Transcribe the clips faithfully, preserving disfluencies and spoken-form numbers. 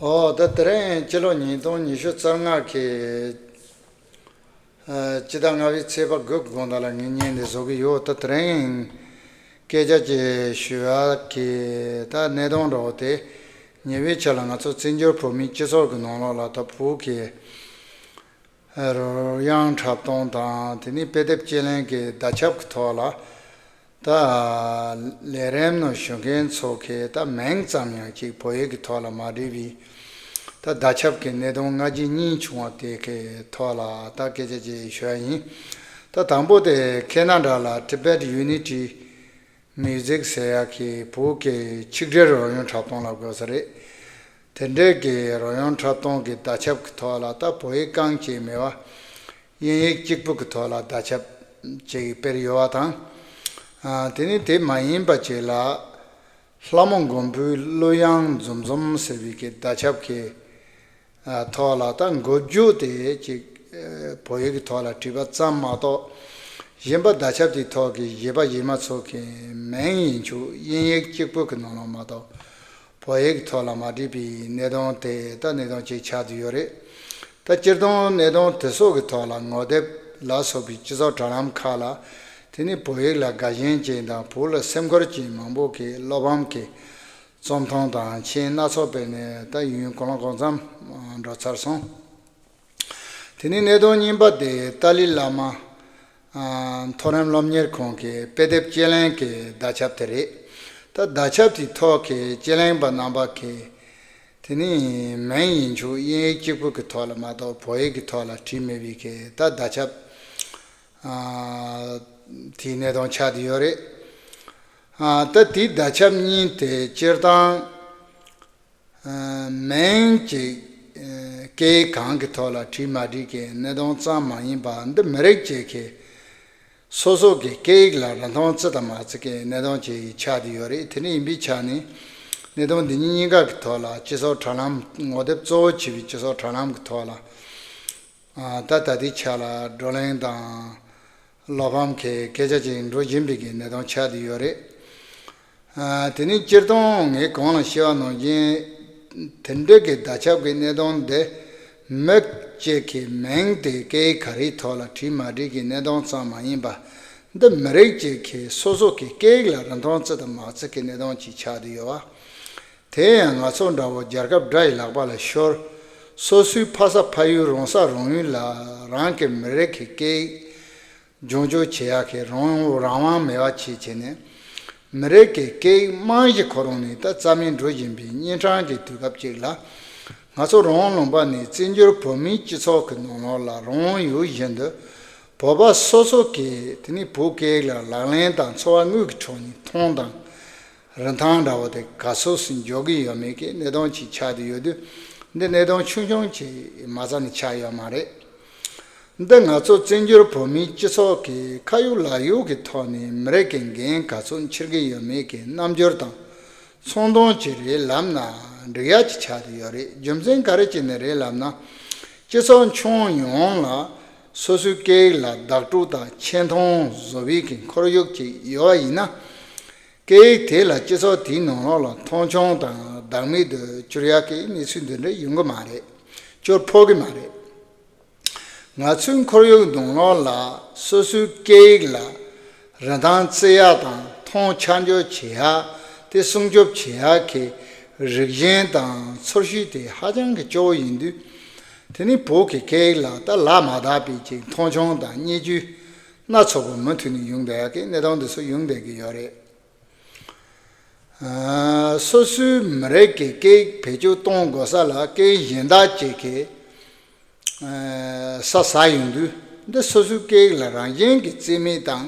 ཨོ་ད་དེ་རིང་སྤྱི་ལོ་ཉིས་སྟོང་ཉི་ཤུ་རྩ་ལྔ་གི་ཨ་སྤྱི་ཟླ་ལྔ་པའི་ཚེས་པ་དགུ་གི་དགོང་དག་ལ་ངས་བརྙན་འདི་བཟོ་གི་ཡོད། ད་དེ་རིང་སྐད་ཆ་ཅིག་ཞུ་ཡག་གི་ད་གནད་དོན་འདྲ་བོ་དེ། ཉེ་བའི་ཆར་ལ་ང་ཚོ་བཙན་བྱོལ་བོད་མིའི་སྤྱི་ཚོགས་ཀྱི་ནང་ལོགས་ལ་ད་བོད་ཀྱི་རོལ་དབྱངས་འཁྲབ་སྟོན་དང་དེ་ནས་དཔེ་དེབ་དཔྱད་གླེང་གི་བརྡ་ཁྱབ་ཀྱི་ཐོག་ལ། ད་ལས་རིམ་ནང་ཞུགས་མཁན་ཚོ་གིས་ད་མིང་ཙམ་ཡང་ཅིག་བོད་ཡིག་གི་ཐོག་ལ་མ་བྲིས་པའི་ད་བརྡ་ཁྱབ་ཀྱི་གནད་དོན་ལྔ་བརྒྱ་གཉིས་བྱུང་བ་དེ་གི་ཐོག་ལ་ད་སྐད་ཆ་ཅིག་ཞུ་ཡ་ཡིན། ད་དང་པོ་དེ་ཁེ་ན་ཌ་ལ་Tibet Unity Music ཟེར་ཡག་གི་བོད་ཀྱི་ཆིག་སྒྲིལ་རོལ་དབྱངས་འཁྲབ་སྟོན་ལ་དགོས་ས་རེད། དེ་འདྲའི་གི་རོལ་དབྱངས་འཁྲབ་སྟོན་གྱི་བརྡ་ཁྱབ་ཀྱི་ཐོག་ལ་ད་བོད་ཡིག་རྐང་གཅིག་མེད་པ། དབྱིན་ཡིག་གཅིག་པུ་གི་ཐོག་ལ་བརྡ་ཁྱབ་ཅིག་སྤེལ་ཡོད་པ་དང་། ཨ་དེ་ནི་དེ་མ་ཡིན་པ་ཅིག་ལ། ལྷ་མོ་མགོན་པོའི་གླུ་དབྱངས་འཛོམས་འཛོམས་ཟེར་བའི་གི་བརྡ་ཁྱབ་ཀྱི་ཨ་ཐོག་ལ་ད་མགོ་མཇུག་དེ་ཅིག་ཨ་བོད་ཡིག་གི་ཐོག་ལ་བྲིས་པ་ཙམ་མ་གཏོགས། གཞན་པ་བརྡ་ཁྱབ་དེའི་ཐོག་གི་གཞས་པ་གཞས་མ་ཚོ་གི་མིང་ཡིན་ཆོག་དབྱིན་ཡིག་གཅིག་པུ་གི་ནང་ལ་མ་གཏོགས། བོད་ཡིག་ཐོག་ལ་མ་བྲིས་པའི་གནད་དོན་དེ་ད་གནད་དོན་ཅིག་ཆགས་བསྡད་ཡོད་རེད། ད་སྤྱིར་བཏང་གནད་དོན་དེ་ཚོ་གི་ཐོག་ལ་ངོ་དེབ་ལ་སོགས་པའི་སྤྱི་ཚོགས་དྲ་ལམ་ཁག་ལ། དེ་ནི་བོད་ཡིག་ལ་དགའ་ཞེན་ཅན་དང་བོད་ལ་སེམས་ཁུར་ཅན་མང་པོ་གིས་བློ་ཕམ་གྱི་རྩོམ་ཐུང་དང་མཆན་སྣ་ཚོགས་སྤེལ་ནས་ད་ཡུན་གོ་ལོང་གང་འཚམ་འགྲོ་ཚར་སོང་། དེ་ནས་གནད་དོན་གཉིས་པ་དེ་ཏཱ་ལའི་བླ་མ་ཨ་མཐོ་རིམ་སློབ་གཉེར་ཁང་གི་དཔེ་དེབ་དཔྱད་གླེང་གི་བརྡ་ཁྱབ་དེ་རེད། ད་བརྡ་ཁྱབ་དེའི་ཐོག་གི་དཔྱད་གླེང་པ་རྣམ་པ་གིས་དེ་ནི་མིང་ཡིན་ཆོག་དབྱིན་ཡིག་གཅིག་པུ་གི་ཐོག་ལ་མ་གཏོགས་བོད་ཡིག་གི་ཐོག་ལ་བྲིས་མེད་པའི་གི་ད་བརྡ་ཁྱབ་ཨ་དེའི་གནད་དོན་ཆགས་བསྡད་ཡོད་རེད། ཨ་ད་དེའི་བརྡ་ཁྱབ་གཉིས་དེ་སྤྱིར་བཏང་ཨ་མིང་གཅིག་ཨ་སྐད་ཡིག་གང་གི་ཐོག་ལ་བྲིས་མ་བྲིས་ཀྱི་གནད་དོན་ཙམ་མ་ཡིན་པར་འདི་མི་རིགས་གཅིག་གི་སོ་སོ་གི་སྐད་ཡིག་ལ་རིན་ཐང་བརྩི་དང་མ་བརྩི་གི་གནད་དོན་ཅིག་ཆགས་བསྡད་ཡོད་རེད། དེ་འདྲ་ཡིན་པའི་ཆ་ནས་གནད་དོན་འདི་གཉིས་གཉིས་ཀ་གི་ཐོག་ལ་སྤྱི་ཚོགས་དྲ་ལམ་ངོ་དེབ་གཙོ་བོ་བྱས་པའི་སྤྱི་ཚོགས་དྲ་ལམ་གི་ཐོག་ལ་ཨ་ད་ད་ལྟའི་ཆ་ལ་བགྲོ་གླེང་དང་། བློ་ཕམ་གྱི་སྐད་ཆ་ཅིག་འགྲོ་བཞིན་པའི་གི་གནད་དོན་ཆགས་བསྡད་ཡོད་རེད། ཨ་དེ་ནི་སྤྱིར་བཏང་ངས་གོང་ལ་བཤད་པ་ནང་བཞིན་དེ་འདྲ་གི་བརྡ་ཁྱབ་ཀྱི་གནད་དོན་འདི་མི་གཅིག་གི་མིང་དེ་སྐད་ཡིག་ག་རེའི་ཐོག་ལ་བྲིས་མ་བྲིས་ཀྱི་གནད་དོན་ཙམ་མ་ཡིན་པ། འདི་མི་རིགས་གཅིག་གི་སོ་སོ་གི་སྐད་ཡིག་ལ་རིན་ཐང་བརྩི་དང་མ་བརྩི་གི་གནད་དོན་ཅིག་ཆགས་བསྡད་ཡོད་པ། དེ་ཡང་ང་ཚོ་འདྲ་བོ་རྒྱལ་ཁབ་དགྲ་ཡི་ལག་པ་ལ་ཤོར། སོ་སོའི་ཕ་ས་ཕ་ཡུལ་རང་ས་རང་ཡུལ་ལ་རང་གི་མི་རིགས་ཀྱི་སྐད་ཡིག་སྦྱོང་སྤྱོད་བྱེད་ཡག་གི་རང་རང་དབང་མེད་པ་བྱས་བྱས་ནས། མི་རིགས་ཀྱི་སྐད་ཡིག་རྨང་གཞི་ཁོ་རང་ནས་ད་རྩ་མེད་འགྲོ་བཞིན་པའི་གཉན་འཕྲང་གི་དུས་སྐབས་ཅིག་ལ། ང་ཚོ་རང་དབང་ལུང་པ་ནས་བཙན་བྱོལ་བོད་མིའི་སྤྱི་ཚོགས་ཀྱི་ནང་ལོགས་ལ་རང་དབང་ཡོད་བཞིན་དུ། བོད་པ་སོ་སོ་གིས་དེ་ནི་བོད་སྐད་ཡིག་ལ་ལག་ལེན་དང་འཚོ་བ་དངོས་ཀྱི་ཐོག་ནས་མཐོང་དང་། རིན་ཐང་འདྲ་བོ་དེ་ག་ཚོད་ཟིན་འཇོག་གི་ཡོད་མེད་ཀྱི་གནད་དོན་ཅིག་ཆགས་བསྡད་ཡོད་དུས། འདི་གནད་དོན་ཆུང་ཆུང་ཅིག་མ་རྩ་ནས་ཆགས་ཡོད་མ་རེད། འདི་ང་ཚོ་བཙན་བྱོལ་བོད་མིའི་སྤྱི་ཚོགས་ཀྱི་ཁ་ཡོད་ལག་ཡོད་ཀྱི་ཐོག་ནས་མི་རིགས་ཀྱི་འགན་ག་ཚོད་འཁྱེར་གྱི་ཡོད་མེད་ཀྱི་རྣམ་འགྱུར་དང་མཚོན་དོན་ཅིག་རེད་ལབ་ན་འགྲིག་ཡག་ཅིག་ཆགས་བསྡད་ཡོད་རེད། རྒྱུ་མཚན་ག་རེ་བྱས་ནས་རེད་ལབ་ན། སྤྱི་ཚོགས་ཁྱོན་ཡོངས་ལ་སོ་སོའི་སྐད་ཡིག་ལ་བདག་སྤྲོད་དང་ཆེ་མཐོང་བཟོ་བའི་གི་ཁོར་ཡུག་ཅིག་ཡོད་པ་ཡིན་ན། སྐད་ཡིག་དེ་ལ་སྤྱི་ཚོགས་དེའི་ནང་ལོགས་ལ་མཐོང་ཆུང་དང་བདག་མེད་དུ་གྱུར་ཡག་གི་གནས་ཚུལ་འདི་འདྲ་ཡོང་གི་མ་རེད། གྱུར་ཕོད་ཀྱི་མ་རེད། ང་ཚོའི་ཁོར་ཡུག་ནང་ལོགས་ལ་སོ་སོའི་སྐད་ཡིག་ལ་རིན་ཐང་བརྩི་ཡག་དང་མཐོང་ཆ་འཇོག་བྱེད་ཡག་དེ་སྲུང་སྐྱོབ་བྱེད་ཡག་གི་རིགས་ཞེན་དང་ཚོར་ཤེས་དེ་ཧ་ཅང་གི་སྐྱོ་བོ་ཡིན་དུས། དེ་ནི་བོད་ཀྱི་སྐད་ཡིག་ལ་ད་ལག་མ་བརྡབས་པའི་ཅིག་མཐོང་ཆུང་དང་བརྙས་བཅོས་སྣ་ཚོགས་པ་མུ་མཐུད་ནས་ཡོང་བསྡད་ཡག་གི་གནས་སྟངས་འདི་ཚོ་ཡོང་བསྡད་ཀྱི་ཡོད་རེད། ཨ་སོ་སོའི་མི་རིགས་ཀྱི་སྐད་ཡིག་བེད་སྤྱོད་གཏོང་དགོས་ས་ལ་སྐད་ཡིག་གཞན་དག་ཅིག་གིས་ཨ་ས་ཟ་ཡོང་དུས། འདི་སོ་སོའི་སྐད་ཡིག་ལ་རང་བཞིན་གྱིས་བརྩི་མེད་དང་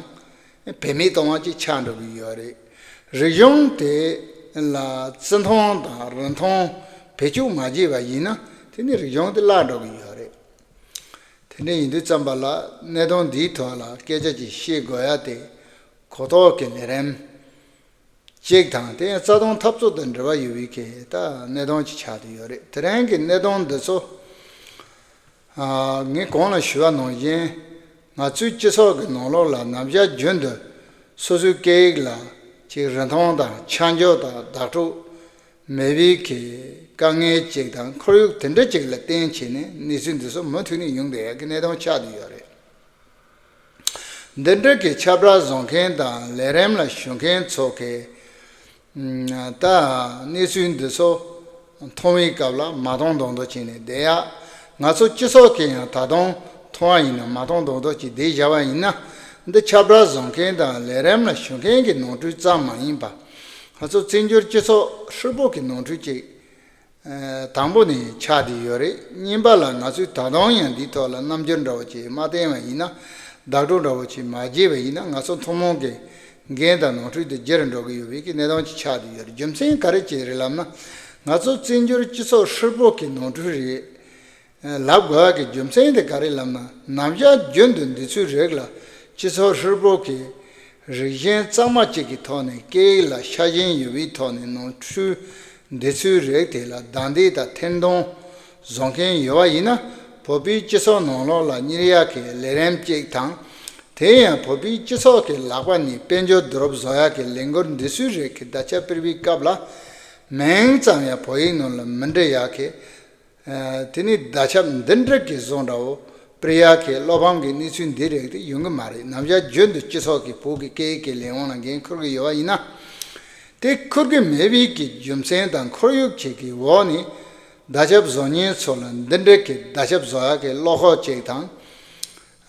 བེད་མེད་གཏོང་བ་ཅིག་ཆགས་འགྲོ་གི་ཡོད་རེད། རིག་གཞུང་དེ་ལ་བརྩི་མཐོང་དང་རིན་ཐང་བེད་སྤྱོད་མ་བྱས་པ་ཡིན་ན་དེ་ནི་རིག་གཞུང་དེ་བརླག་འགྲོ་གི་ཡོད་རེད། དེ་འདྲ་ཡིན་དུས་ཙམ་པ་ལ་གནད་དོན་འདིའི་ཐོག་ལ་སྐད་ཆ་ཅིག་བཤད་དགོས་ཡ་དེ་གོ་རྟོགས་ཀྱི་ལས་རིམ་གཅིག་དང་དེ་ཡང་རྩ་དོན་འཐབ་རྩོད་དང་འབྲེལ་བ་ཡོད་པའི་གི་ད་གནད་དོན་ཅིག་ཆགས་བསྡད་ཡོད་རེད། དེ་རིང་གི་གནད་དོན་འདི་ཚོ་ཨ་ངས་གོང་ལ་ཞུས་པ་ནང་བཞིན་ང་ཚོའི་སྤྱི་ཚོགས་ཀྱི་ནང་ལོགས་ལ་ནམ་ཞག་རྒྱུན་དུ་སོ་སོའི་སྐད་ཡིག་ལ་ཅིག་རིན་ཐང་དང་ཆ་འཇོག་དང་བདག་སྤྲོད་ མེད་པའི་གི་དཀའ་ངལ་ཅིག་དང་ཁོར་ཡུག་དེ་འདྲ་ཅིག་ལ་བརྟེན་བྱས་ནས་གནས་ཚུལ་འདི་ཚོ་མུ་མཐུད་ནས་ཡོང་བསྡད་ཡག་གི་གནས་སྟངས་ཆགས་བསྡད་ཡོད་རེད། འདི་འདྲ་གི་ཁྱབ་བསྒྲགས་བཟོ་མཁན་དང་ལས་རིམ་ལ་ཞུགས་མཁན་ཚོ་གིས་ད་གནས་ཚུལ་འདི་ཚོ་མཐོང་བའི་སྐབས་ལ་མ་མཐོང་མདོག་མདོག་བྱས་ནས་བསྡད་ཡག་ང་ཚོ་སྤྱི་ཚོགས་ཀྱིས་ཡང་ད་དུང་མཐོང་བ་ཡིན་ན་མ་མཐོང་མདོག་མདོག་ཅིག་བསྡད་བཞག་པ་ཡིན་ན། འདི་ཁྱབ་བསྒྲགས་བཟོ་མཁན་དང་ལས་རིམ་ལ་ཞུགས་མཁན་གྱི་ནོར་འཁྲུལ་ཙམ་མ་ཡིན་པ། ང་ཚོ་བཙན་བྱོལ་སྤྱི་ཚོགས་ཧྲིལ་པོ་གི་ནོར་འཁྲུལ་ཅིག་ཨ། དང་པོ་ནས་ཆགས་བསྡད་ཡོད་རེད། གཉིས་པ་ལ་ང་ཚོས་ད་དུང་ཡང་འདིའི་ཐོག་ལ་རྣམ་འགྱུར་འདྲ་བོ་ཅིག་མ་བསྟན་པ་ཡིན་ན། བདག་སྤྲོད་འདྲ་བོ་ཅིག་མ་བྱས་པ་ཡིན་ན། ང་ཚོ་ཐུན་མོང་གི་འགན་དང་ནོར་འཁྲུལ་དེ་བརྗེད་འགྲོ་གི་ཡོད་པའི་གི་གནས་སྟངས་ཅིག་ཆགས་བསྡད་ཡོད་རེད། རྒྱུ་མཚན་ག་རེ་བྱས་རེད་ལབ་ན། ང་ཚོ་བཙན་བྱོལ་སྤྱི་ཚོགས་ཧྲིལ་པོ་གི་ནོར་འཁྲུལ་རེད། ལབ་དགོས་ཡག་གི་རྒྱུ་མཚན་དེ་ག་རེ་ལབ་ན། ནམ་ཞག་རྒྱུན་དུ་འདི་ཚོའི་རིགས་ལ་སྤྱི་ཚོགས་ཧྲིལ་པོ་གི་རིགས་ཞེན་གཙང་མ་གཅིག་གི་ཐོག་ནས། སྐད་ཡིག་ལ་ཤ་ཞེན་ཡོད་པའི་ཐོག་ནས་ནོར་འཁྲུལ་འདི་ཚོའི་རིགས་དེ་ལ་རྡུང་རྡེག་དང་འཐེར་འདོན་བཟོ་མཁན་ཡོད་པ་ཡིན་ན། བོད་པའི་སྤྱི་ཚོགས་ནང་ལོགས་ལ་གཉེར་ཡག་གི་ལས་རིམ་གཅིག་དང་། དེ་ཡང་བོད་པའི་སྤྱི་ཚོགས་ཀྱི་ལག་པ་ནས་དཔལ་འབྱོར་བསྡུ་རུབ་བཟོ་ཡག་གི་ལས་འགུལ་འདི་ཚོའི་རིགས་ཀྱི་བརྡ་ཁྱབ་སྤེལ་བའི་སྐབས་ལ། མིང་ཙམ་ཡང་བོད་ཡིག་ནང་ལ་མི་འབྲི་ཡག་གི། ཨ། དེ་ནི་བརྡ་ཁྱབ་འདི་འདྲ་གི་བཟོ་འདྲ་བོ་སྤེལ་ཡག་གི་བློ་ཕམ་གྱི་གནས་ཚུལ་འདི་རིགས་དེ་ཡོང་གི་མ་རེད། ནམ་ཞག་རྒྱུན་དུ་སྤྱི་ཚོགས་ཀྱི་བོད་ཀྱི་སྐད་ཡིག་གི་ལས་དབང་ལ་འགན་འཁུར་གྱི་ཡོད་པ་ཡིན་ན། དེ་འཁུར་གྱི་མེད་པའི་གི་རྒྱུ་མཚན་དང་ཁོར་ཡུག་ཅིག་གི་འོག་ནས་བརྡ་ཁྱབ་བཟོ་མཁན་ཚོ་ལ་འདི་འདྲ་གི་བརྡ་ཁྱབ་བཟོ་ཡག་གི་བློ་ཁོག་ཅིག་དང་།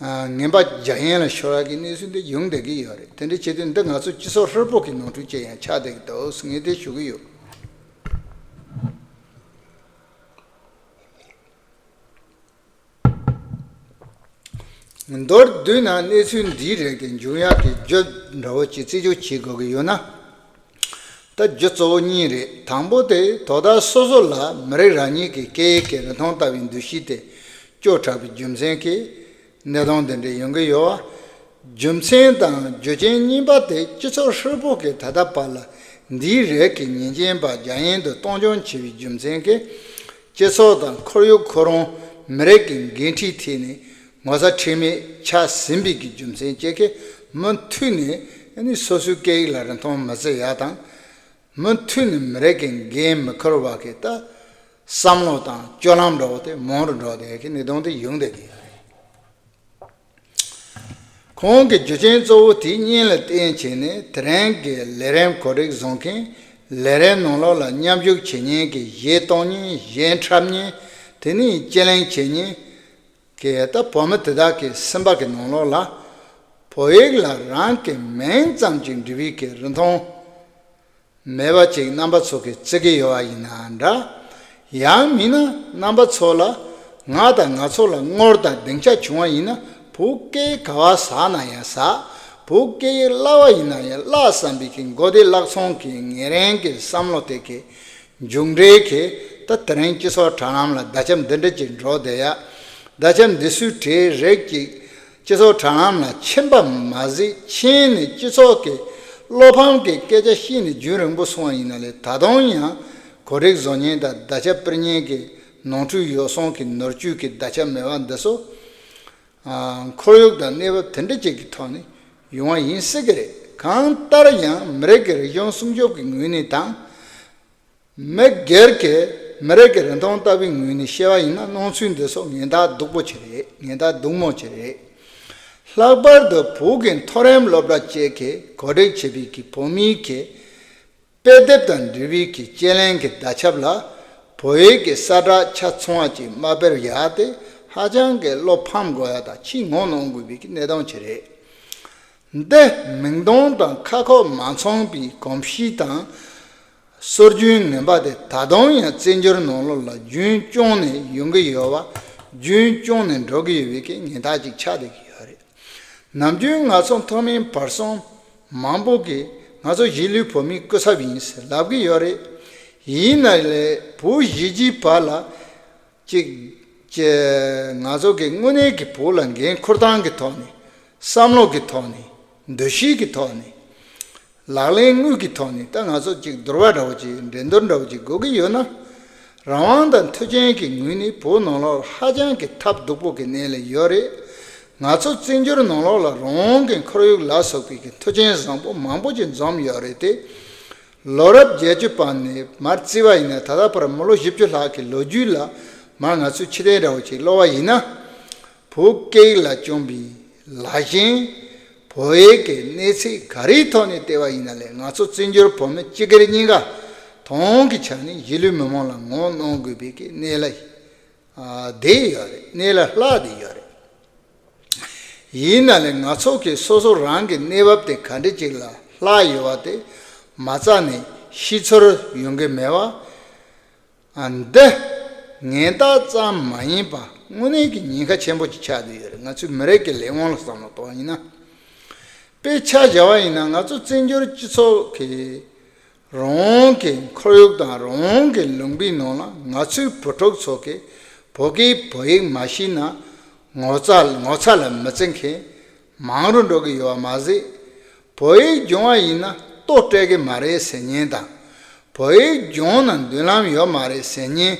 ཨ། ངན་པ་རྒྱག་ཡན་ལ་ཤོར་ཡག་གི་གནས་ཚུལ་འདི་ཡོང་བསྡད་ཀྱི་ཡོད་རེད། དེ་འདྲ་བྱེད་དུས་འདི་ང་ཚོ་སྤྱི་ཚོགས་ཧྲིལ་པོ་གི་ནོར་འཁྲུལ་ཅིག་ཡང་ཆགས་བསྡད་ཀྱི་འདུག་ངས་དེ་ཞུ་གི་ཡོད། མདོར་བསྡུས་ན་གནས་ཚུལ་འདིའི་རིགས་དེ་འབྱུང་ཡག་གི་རྒྱུ་འདྲ་བོ་ཅིག་རྩད་གཅོད་བྱེད་དགོས་ཀྱི་ཡོད་ན། ད་རྒྱུ་གཙོ་བོ་གཉིས་རེད། དང་པོ་དེ་དོ་བདག་སོ་སོ་ལ་མི་རིགས་རང་ཉིད་ཀྱི་སྐད་ཡིག་གི་རིན་ཐང་ལྟ་བུའི་འདུ་ཤེས་དེ་སྐྱོ་དྲགས་པའི་རྒྱུ་མཚན་གྱིས་གནས་སྟངས་དེ་འདྲ་ཡོང་གི་ཡོད་པ། རྒྱུ་མཚན་དང་རྒྱུ་རྐྱེན་གཉིས་པ་དེ་སྤྱི་ཚོགས་ཧྲིལ་པོ་གིས་ད་ལྟ་བར་ལ་འདིའི་རིགས་ཀྱི་ཉེས་ཅན་པ་རྒྱ་ཡན་དུ་གཏོང་སྐྱོང་བྱས་པའི་རྒྱུ་མཚན་གྱིས། སྤྱི་ཚོགས་དང་ཁོར་ཡུག་ཁོ་རང་མི་རིགས་ཀྱི་འགན་འཁྲིའི་ཐད་ནས་ངོ་ཚ་ཁྲེལ་མེད་ཆགས་ཟིན་པའི་གི་རྒྱུ་མཚན་བཅས་ཀྱིས། མུ་མཐུད་ནས་ནི་སོ་སོའི་སྐད་ཡིག་ལ་རིན་ཐང་མི་བརྩི་ཡག་དང་། མུ་མཐུད་ནས་མི་རིགས་ཀྱི་འགན་མི་འཁུར་བ་གི་ད་བསམ་བློ་དང་སྤྱོད་ལམ་འདྲ་བོ་དེ་མང་རུ་འགྲོ་བསྡད་ཀྱི་གནས་སྟངས་དེ་ཡོང་བསྡད་ཀྱི་ཡོད་རེད། ཁོང་གི་རྒྱུ་རྐྱེན་གཙོ་བོ་དེ་གཉིས་ལ་བརྟེན་བྱས་ནས། དེ་རིང་གི་ལས་རིམ་གོ་སྒྲིག་བཟོ་མཁན། ལས་རིམ་ནང་ལོགས་ལ་མཉམ་ཞུགས་བྱེད་མཁན་གྱི་གཞས་གཏོང་མཁན། གཞས་འཁྲབ་མཁན། དེ་ནས་དཔྱད་གླེང་བྱེད་མཁན་གྱི་ད་བོད་མི་དེ་དག་གི་སེམས་པ་གི་ནང་ལོགས་ལ། བོད་ཡིག་ལ་རང་གི་མིང་ཙམ་ཅིག་འབྲི་བའི་གི་རིན་ཐང་མེད་པ་ཅིག་རྣམ་པ་ཚོ་གིས་བརྩི་གི་ཡོད་པ་ཡིན་ན་འདྲ། ཡང་མིན་ན་རྣམ་པ་ཚོ་ལ། ང་དང་ང་ཚོ་ལ་དངུལ་དང་སྡིངས་ཆ་བྱུང་བ་ཡིན་ན། བོད་སྐད་ག་པར་ཟ་ན་ཡང་ཟ། བོད་སྐད་ཡིག་བསླབ་པ་ཡིན་ན་ཡང་བསླབ་བསམ་པའི་གི་མགོ་བདེ་བསླབ་ཚོང་གི་ངེས་རང་གི་བསམ་བློ་དེ་གི་མཇུག་འབྲས་ཀྱི་ད་དེ་རིང་སྤྱི་ཚོགས་དྲ་ལམ་ལ་བརྡ་ཁྱབ་འདི་འདྲ་ཅིག་འགྲོ་བསྡད་ཡ། བརྡ་ཁྱབ་འདི་ཚོའི་གྲས་རིགས་ཅིག་སྤྱི་ཚོགས་དྲ་ལམ་ལ་ཕྱིན་པ་མ་ཟད། ཕྱིན་ནས་སྤྱི་ཚོགས་ཀྱི་བློ་ཕམ་གྱི་སྐད་ཆ་བཤད་ནས་རྒྱུན་རིང་པོ་སོང་བ་ཡིན་ན་ལས། ད་དུང་ཡང་གོ་སྒྲིག་བཟོ་མཁན་དང་བརྡ་ཁྱབ་སྤེལ་མཁན་གྱི་ནོར་འཁྲུལ་ཡོ་བསྲང་གི་ནོར་བཅོས་ཀྱི་བརྡ་ཁྱབ་མེད་པ་འདི་ཚོ། ཨ། ཁོར་ཡུག་དང་གནས་བབ་དེ་འདྲ་ཅིག་གི་ཐོག་ནས་ཡོང་བ་ཡིན་སྲིད་ཀྱི་རེད། གང་ལྟར་ཡང་མི་རིགས་ཀྱི་རིག་གཞུང་སྲུང་སྐྱོབ་ཀྱི་ངོས་ནས་དང་། མི་སྒེར་གྱི་མི་རིགས་ཀྱི་རིན་ཐང་ལྟ་བུའི་ངོས་ནས་བཤད་པ་ཡིན་ན། སྣང་ཚུལ་འདི་ཚོ་ངན་རྟགས་སྡུག་པོ་ཅིག་རེད། ངན་རྟགས་སྡུག་མོ་ཅིག་རེད། ལྷག་པར་དུ་བོད་ཀྱི་མཐོ་རིམ་སློབ་གྲྭ་བཅས་ཀྱིས་གོ་སྒྲིག་བྱས་པའི་གི་བོད་མིའི་གི་དཔེ་དེབ་དང་འབྲེལ་བའི་གི་དཔྱད་གླེང་གི་བརྡ་ཁྱབ་ལ་བོད་ཡིག་གི་གསལ་བསྒྲགས་ཆ་ཚང་བ་ཅིག་མ་སྤེལ་ཡ་དེ་ཧ་ཅང་གི་བློ་ཕམ་དགོས་ཡ་དང་ཕྱི་ངོ་གནོང་དགོས་པའི་གི་གནས་སྟངས་ཅིག་རེད། འདི་མིང་དོན་དང་ཁ་ཁོག་མ་མཚུངས་པའི་གོམས་གཤིས་དང་སྲོལ་རྒྱུན་ངན་པ་དེ་ད་དུང་ཡང་བཙན་བྱོལ་ནང་ལོགས་ལ་རྒྱུན་སྐྱོང་ནས་ཡོང་གི་ཡོད་པ། རྒྱུན་སྐྱོང་ནས་འགྲོ་གི་ཡོད་པའི་གི་ངན་རྟགས་ཅིག་ཆགས་བསྡད་ཀྱི་ཡོད་རེད། ནམ་རྒྱུན་ང་ཚོ་མཐོ་དམན་བར་གསུམ་མང་པོ་གིས་ང་ཚོ་གཞིས་ལུས་བོད་མིའི་སྐུ་ཚབ་ཡིན་ཟེར་ལབ་ཀྱི་ཡོད་རེད། ཡིན་ན་ལས་བོད་གཞིས་བྱེས་བར་ལ་ཅིག་ཅེ། ང་ཚོ་གི་དངོས་གནས་ཀྱི་བོད་ལ་འགན་འཁུར་སྟངས་ཀྱི་ཐོག་ནས། བསམ་བློ་གི་ཐོག་ནས། འདུ་ཤེས་ཀྱི་ཐོག་ནས། ལག་ལེན་དངོས་ཀྱི་ཐོག་ནས་ད་ང་ཚོ་ཅིག་བསྡུར་བ་འདྲ་བོ་ཅིག་འགྲན་བསྡུར་འདྲ་བོ་ཅིག་དགོས་ཀྱི་ཡོད་ན། རང་དབང་དང་མཐུན་རྐྱེན་གྱི་ངོས་ནས་བོད་ནང་ལོགས་ཧ་ཅང་གི་ཐབས་སྡུག་པོ་གི་གནས་ལ་ཡོད་རེད། ང་ཚོ་བཙན་བྱོལ་ནང་ལོགས་ལ་རང་དབང་གི་ཁོར་ཡུག་ལ་སོགས་པའི་གི་མཐུན་རྐྱེན་བཟང་པོ་མང་པོ་ཅིག་འཛོམས་ཡོད་རེད་དེ། ལོ་རབས་བརྒྱད་ཅུ་པ་ནས་མར་བརྩིས་པ་ཡིན་ན། ད་ལྟ་བར་མི་ལོ་བཞི་བཅུ་ལྷག་གི་ལོ་རྒྱུས་ལ་མར་ང་ཚོས་ཕྱིར་ལྟ་འདྲ་བོ་ཅིག་ཀློག་པ་ཡིན་ན། བོད་སྐད་ཡིག་ལ་བཅངས་པའི་ལ་ཞེན། བོད་ཡིག་གི་གནས་ཚད་ག་རེའི་ཐོག་ནས་བལྟས་པ་ཡིན་ན་ལས། ང་ཚོ་བཙན་བྱོལ་བོད་མི་སྤྱི་སྒེར་གཉིས་ཀ་དོན་གྱི་ཆ་ནས་གཞིས་ལུས་མི་མང་ལ་ངོ་གནོང་དགོས་པའི་གི་གནས་ལ་ཨ་བསྡད་ཡོད་རེད། གནས་ལ་ལྷག་བསྡད་ཡོད་རེད། ཡིན་ན་ལས་ང་ཚོ་གི་སོ་སོ་རང་གི་གནས་བབ་དེ་ག་འདྲ་ཅིག་ལ་ལྷག་ཡོད་པ་དེ་མ་རྩ་ནས་ཤེས་ཚོར་ཡོང་གི་མེད་པ། ཨ་འདི་ངན་རྟགས་ཙམ་མ་ཡིན་པ་དངོས་གནས་ཀྱི་ཉེན་ཁ་ཆེན་པོ་ཅིག་ཆགས་བསྡད་ཡོད་རེད། ང་ཚོའི་མི་རིགས་ཀྱི་ལས་དབང་ལ་བསམ་བློ་གཏོང་བ་ཡིན་ན། དཔེ་ཆ་བཞག་པ་ཡིན་ན། ང་ཚོ་བཙན་བྱོལ་སྤྱི་ཚོགས་ཀྱི་རང་དབང་གི་ཁོར་ཡུག་དང་རང་དབང་གི་ལུང་པའི་ནང་ལ་ང་ཚོའི་བུ་ཕྲུག་ཚོ་གིས་བོད་སྐད་བོད་ཡིག་མ་ཤེས་ན་ངོ་ཚ་ངོ་ཚ་ལ་མི་བརྩི་མཁན་མང་རུ་འགྲོ་གི་ཡོད་པ་མ་ཟད། བོད་ཡིག་སྦྱོང་བ་ཡིན་ན་ལྟོ་སྤྲད་གི་མ་རེད་ཟེར་མཁན་དང་། བོད་ཡིག་སྦྱོང་ན་མདུན་ལམ་ཡོད་མ་རེད་ཟེར་མཁན།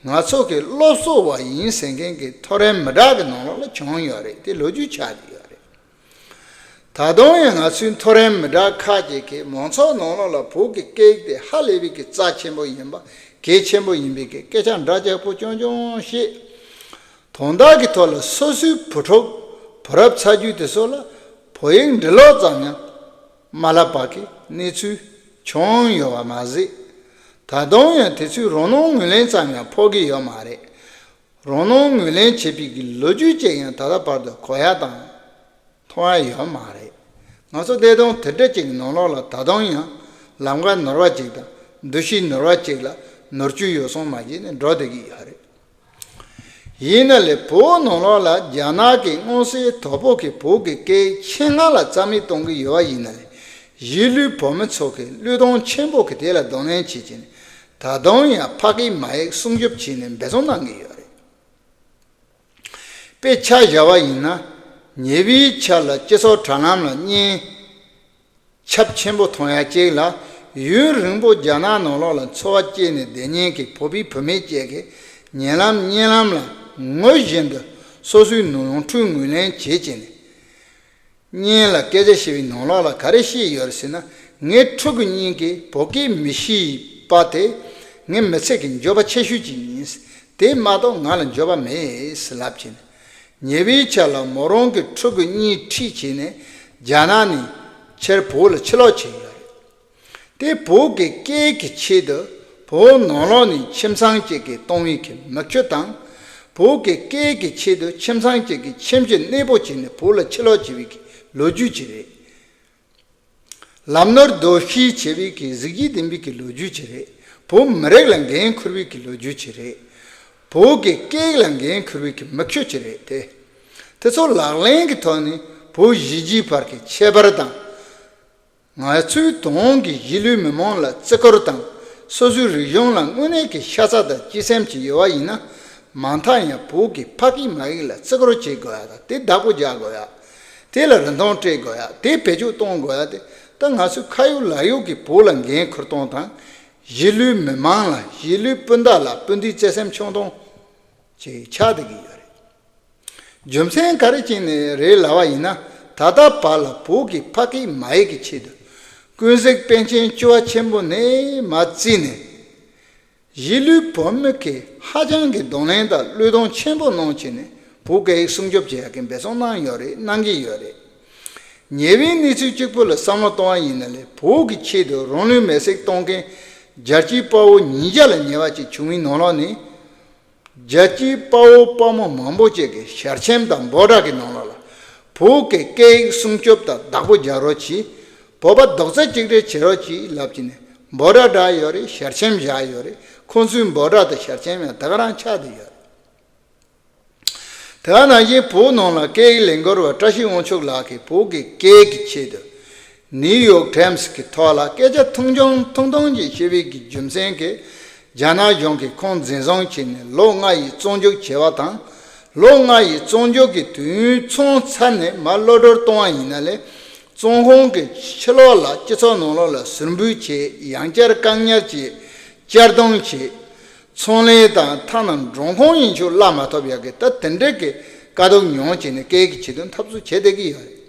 ང་ཚོ་གི་སློབ་གསོ་བ་ཡིན་ཟེར་མཁན་གྱི་མཐོ་རིམ་མི་དྲག་གི་ནང་ལོགས་ལ་བྱུང་ཡོད་རེད། དེ་ལོ་རྒྱུས་ཆགས་བསྡད་ཡོད་རེད། ད་དུང་ཡང་ང་ཚོའི་མཐོ་རིམ་མི་དྲག་ཁག་ཅིག་གིས་མང་ཚོགས་ནང་ལོགས་ལ་བོད་ཀྱི་སྐད་ཡིག་དེ་ཧ་ལས་པའི་གི་རྩ་ཆེན་པོ་ཡིན་པ། གལ་ཆེན་པོ་ཡིན་པའི་གི་སྐད་ཆ་འདྲ་ཆགས་པོ་རྐྱང་རྐྱང་བཤད། དོན་དག་གི་ཐོག་ལ་སོ་སོའི་བུ་ཕྲུག་བུ་རབས་ཚ་རྒྱུད་དེ་ཚོ་ལ་བོད་ཡིག་འབྲི་ཀློག་ཙམ་ཡང་མ་བསླབ་པ་གི་གནས་ཚུལ་བྱུང་ཡོད་པ་མ་ཟད། ད་དུང་ཡང་དེ་ཚོས་རང་སྣང་ངོས་ལེན་ཙམ་ཡང་ཕོག་གི་ཡོད་མ་རེད། རང་སྣང་ངོས་ལེན་བྱེད་པའི་གི་ལོ་རྒྱུས་ཅིག་ཡང་ད་ལྟ་བར་དུ་གོ་ཡ་དང་མཐོང་ཡ་ཡོད་མ་རེད། ང་ཚོ་བདེ་དོན་དེ་འདྲ་ཅིག་ནང་ལོགས་ལ་ད་དུང་ཡང་ལམ་ཁ་ནོར་བ་ཅིག་དང་འདུ་ཤེས་ནོར་བ་ཅིག་ལ་ནོར་བཅུད་ཡོད་སོང་མ་བྱས་ནས་འགྲོ་བསྡད་ཀྱི་ཡོད་རེད། ཡིན་ན་ལས་བོད་ནང་ལོགས་ལ་རྒྱ་ནག་གི་མངོན་གསལ་དོད་པོ་གིས་བོད་ཀྱི་སྐད་ཆེད་མངགས་ལ་རྩ་མེད་གཏོང་གི་ཡོད་པ་ཡིན་ན་ལས། གཞིས་ལུས་བོད་མི་ཚོ་གིས་བློས་གཏོང་ཆེན་པོ་གིས་དེ་ལ་གདོང་ལེན་བྱེད་ཀྱིན། ད་དུང་ཡང་ཕ་སྐད་མ་ཡིག་སྲུང་སྐྱོབ་བྱས་ནས་འབད་བརྩོན་གནང་གི་ཡོད་རེད། དཔེ་ཆ་བཞག་པ་ཡིན་ན། ཉེ་བའི་ཆར་ལ་སྤྱི་ཚོགས་དྲ་ལམ་ལ་བརྙན་ཁྱབ་ཆེན་པོ་མཐོང་ཡ་གཅིག་ལ། ཡུན་རིང་པོ་རྒྱ་ནག་ནང་ལོགས་ལ་འཚོ་བ་སྐྱེལ་ནས་བསྡད་མཁན་གྱི་བོད་པའི་བུད་མེད་ཅིག་གིས་ཉེ་ལམ་བརྙན་ལམ་ལ་ངོ་བཞིན་དུ་སོ་སོའི་ནོར་འཁྲུལ་ངོས་ལེན་བྱེད་ཀྱིན། བརྙན་ལ་སྐད་ཆ་བཤད་པའི་ནང་ལོགས་ལ་ག་རེ་བཤད་ཡོད་ཟེར་ན། ངའི་ཕྲུ་གུ་གཉིས་ཀྱིས་བོད་སྐད་མི་ཤེས་པ་དེ་ངའི་མི་ཚེ་གི་འགྱོད་པ་ཆེ་ཤོས་ཅིག་ཡིན། དེ་མ་གཏོགས་ང་ལ་འགྱོད་པ་མེད་ཟེར་ལབ་ཀྱིན། ཉེ་བའི་ཆར་ལ་མོ་རང་གི་ཕྲུ་གུ་གཉིས་ཁྲིད་བྱས་ནས་རྒྱ་ནག་ནས་ཕྱིར་བོད་ལ་ཕྱིར་ལོག་བྱས་ཡོད་རེད། དེ་བོད་ཀྱི་སྐད་ཀྱི་ཆེད་དུ་བོད་ནང་ལོགས་ནས་ཁྱིམ་ཚང་གཅིག་གིས་གཏོང་བའི་གི་མི་ཁྱོད་དང་། བོད་ཀྱི་སྐད་ཀྱི་ཆེད་དུ་ཁྱིམ་ཚང་གཅིག་གིས་ཁྱིམ་གྱི་གནས་སྤོ་བྱས་ནས་བོད་ལ་ཕྱིར་ལོག་བྱས་པའི་གི་ལོ་རྒྱུས་ཅིག་རེད། ལམ་ནོར་རྡོ་ཤིང་བྱས་པའི་གི་གཟི་བརྗིད་ལྡན་པའི་གི་ལོ་རྒྱུས་ཅིག་རེད། བོད་མི་རིགས་ལ་འགན་འཁུར་བའི་གི་ལོ་རྒྱུས་ཅིག་རེད། བོད་ཀྱི་སྐད་ཡིག་ལ་འགན་འཁུར་བའི་གི་མི་ཁྱོད་ཅིག་རེད་དེ། དེ་ཚོ་ལག་ལེན་གྱི་ཐོག་ནས་བོད་གཞིས་བྱེས་བར་གྱི་ཁྱད་པར་དང་། ང་ཚོའི་དོན་གྱི་གཞིས་ལུས་མི་མང་ལ་བརྩི་བཀུར་དང་། སོ་སོའི་རིག་གཞུང་ལ་དངོས་གནས་ཀྱི་ཤ་ཚ་དང་གཅེས་སེམས་ཅིག་ཡོད་པ་ཡིན་ན། མ་མཐའ་ཡང་བོད་ཀྱི་ཕ་སྐད་མ་ཡིག་ལ་བརྩི་བཀུར་བྱེད་དགོས་ཡ་དང་། དེ་བདག་པོ་རྒྱག་དགོས་ཡ། དེ་ལ་རིན་ཐང་སྤྲད་དགོས་ཡ། དེ་བེད་སྤྱོད་གཏོང་དགོས་ཡ་དེ། ད་ང་ཚོའི་ཁ་ཡོད་ལག་ཡོད་ཀྱི་བོད་ལ་འགན་འཁུར་སྟངས་དང་། གཞིས་ལུས་མི་མང་ལ། གཞིས་ལུས་སྤུན་ཟླ་ལ་སྤུན་ཟླའི་བརྩེ་སེམས་མཚོན་སྟངས་ཅིག་ཆགས་བསྡད་ཀྱི་ཡོད་རེད། རྒྱུ་མཚན་ག་རེ་བྱས་ནས་རེད་ལབ་པ་ཡིན་ན། ད་ལྟ་བར་ལ་བོད་ཀྱི་ཕ་སྐད་མ་ཡིག་གི་ཆེད་དུ་ཀུན་གཟིགས་པཎ་ཆེན་བཅུ་པ་ཆེན་པོ་ནས་མར་བརྩིས་ནས། གཞིས་ལུས་བོད་མི་གིས་ཧ་ཅང་གི་གདོང་ལེན་དང་བློས་གཏོང་ཆེན་པོ་གནང་བྱས་ནས་བོད་སྐད་ཡིག་སྲུང་སྐྱོབ་བྱེད་ཡག་གི་འབད་བརྩོན་གནང་ཡོད་རེད། གནང་གི་ཡོད་རེད། ཉེ་བའི་གནས་ཚུལ་གཅིག་པུ་ལ་བསམ་བློ་གཏོང་བ་ཡིན་ན་ལས། བོད་ཀྱི་ཆེད་དུ་རང་ལུས་མེར་སྲེག་གཏོང་མཁན་རྒྱལ་གཅེས་དཔའ་བོ་ཉིས་བརྒྱ་ལ་ཉེ་བ་ཅིག་བྱུང་བའི་ནང་ལོགས་ནས། རྒྱལ་གཅེས་དཔའ་བོ་དཔའ་མོ་མང་པོ་ཅིག་གིས་ཞལ་ཆེམས་དང་འབོད་སྒྲ་གི་ནང་ལོགས་ལ། བོད་ཀྱི་སྐད་ཡིག་སྲུང་སྐྱོབ་དང་བདག་པོ་རྒྱག་རོགས་གྱིས། བོད་པ་རྡོག་རྩ་གཅིག་སྒྲིལ་བྱེད་རོགས་གྱིས་ལབ་ཀྱིན་ནས་འབོད་སྒྲ་བསྒྲགས་ཡོད་རེད། ཞལ་ཆེམས་བཞག་ཡོད་རེད། ཁོང་ཚོའི་འབོད་སྒྲ་དང་ཞལ་ཆེམས་ཡང་དེ་ག་རང་ཆགས་བསྡད་ཡོད་རེད། དེ་ག་ནང་བཞིན་བོད་ནང་ལ་སྐད་ཡིག་ལས་འགུལ་བ་བཀྲ་ཤིས་དབང་ཕྱུག་ལགས་ཀྱིས་བོད་ཀྱི་སྐད་ཀྱི་ཆེད་དུ་ནིའུ་ཡོག་ཊའིམ་སི་གི་ཐོག་ལ་སྐད་ཆ་ཐུང་ཆུང་ཐུང་ཐུང་ཅིག་བཤད་པའི་གི་རྒྱུ་མཚན་གྱིས། རྒྱ་ནག་གཞུང་གིས་ཁོང་འཛིན་བཟུང་བྱས་ནས་ལོ་ལྔ་ཡི་བཙོན་འཇུག་བྱས་པ་དང་། ལོ་ལྔ་ཡི་བཙོན་འཇུག་གི་དུས་ཡུན་ཚང་ཚར་ནས་མར་གློད་གྲོལ་གཏོང་བ་ཡིན་ན་ལས། བཙོན་ཁང་གི་ཕྱི་ལོགས་ལ་སྤྱི་ཚོགས་ནང་ལོགས་ལ་ཟུར་འབུད་བྱས། ཡང་བསྐྱར་བཀག་ཉར་བྱས། གཅར་རྡུང་བྱས། ཚོང་ལས་དང་ཐ་ན་མགྲོན་ཁང་ཡིན་ཆོག་གླ་མ་ཐོབ་ཡག་གི་ད་དེ་འདྲའི་གི་དཀའ་སྡུག་མྱོང་བྱས་ནས་སྐད་ཀྱི་ཆེད་དུ་འཐབ་རྩོད་བྱས་བསྡད་ཀྱི་ཡོད་རེད།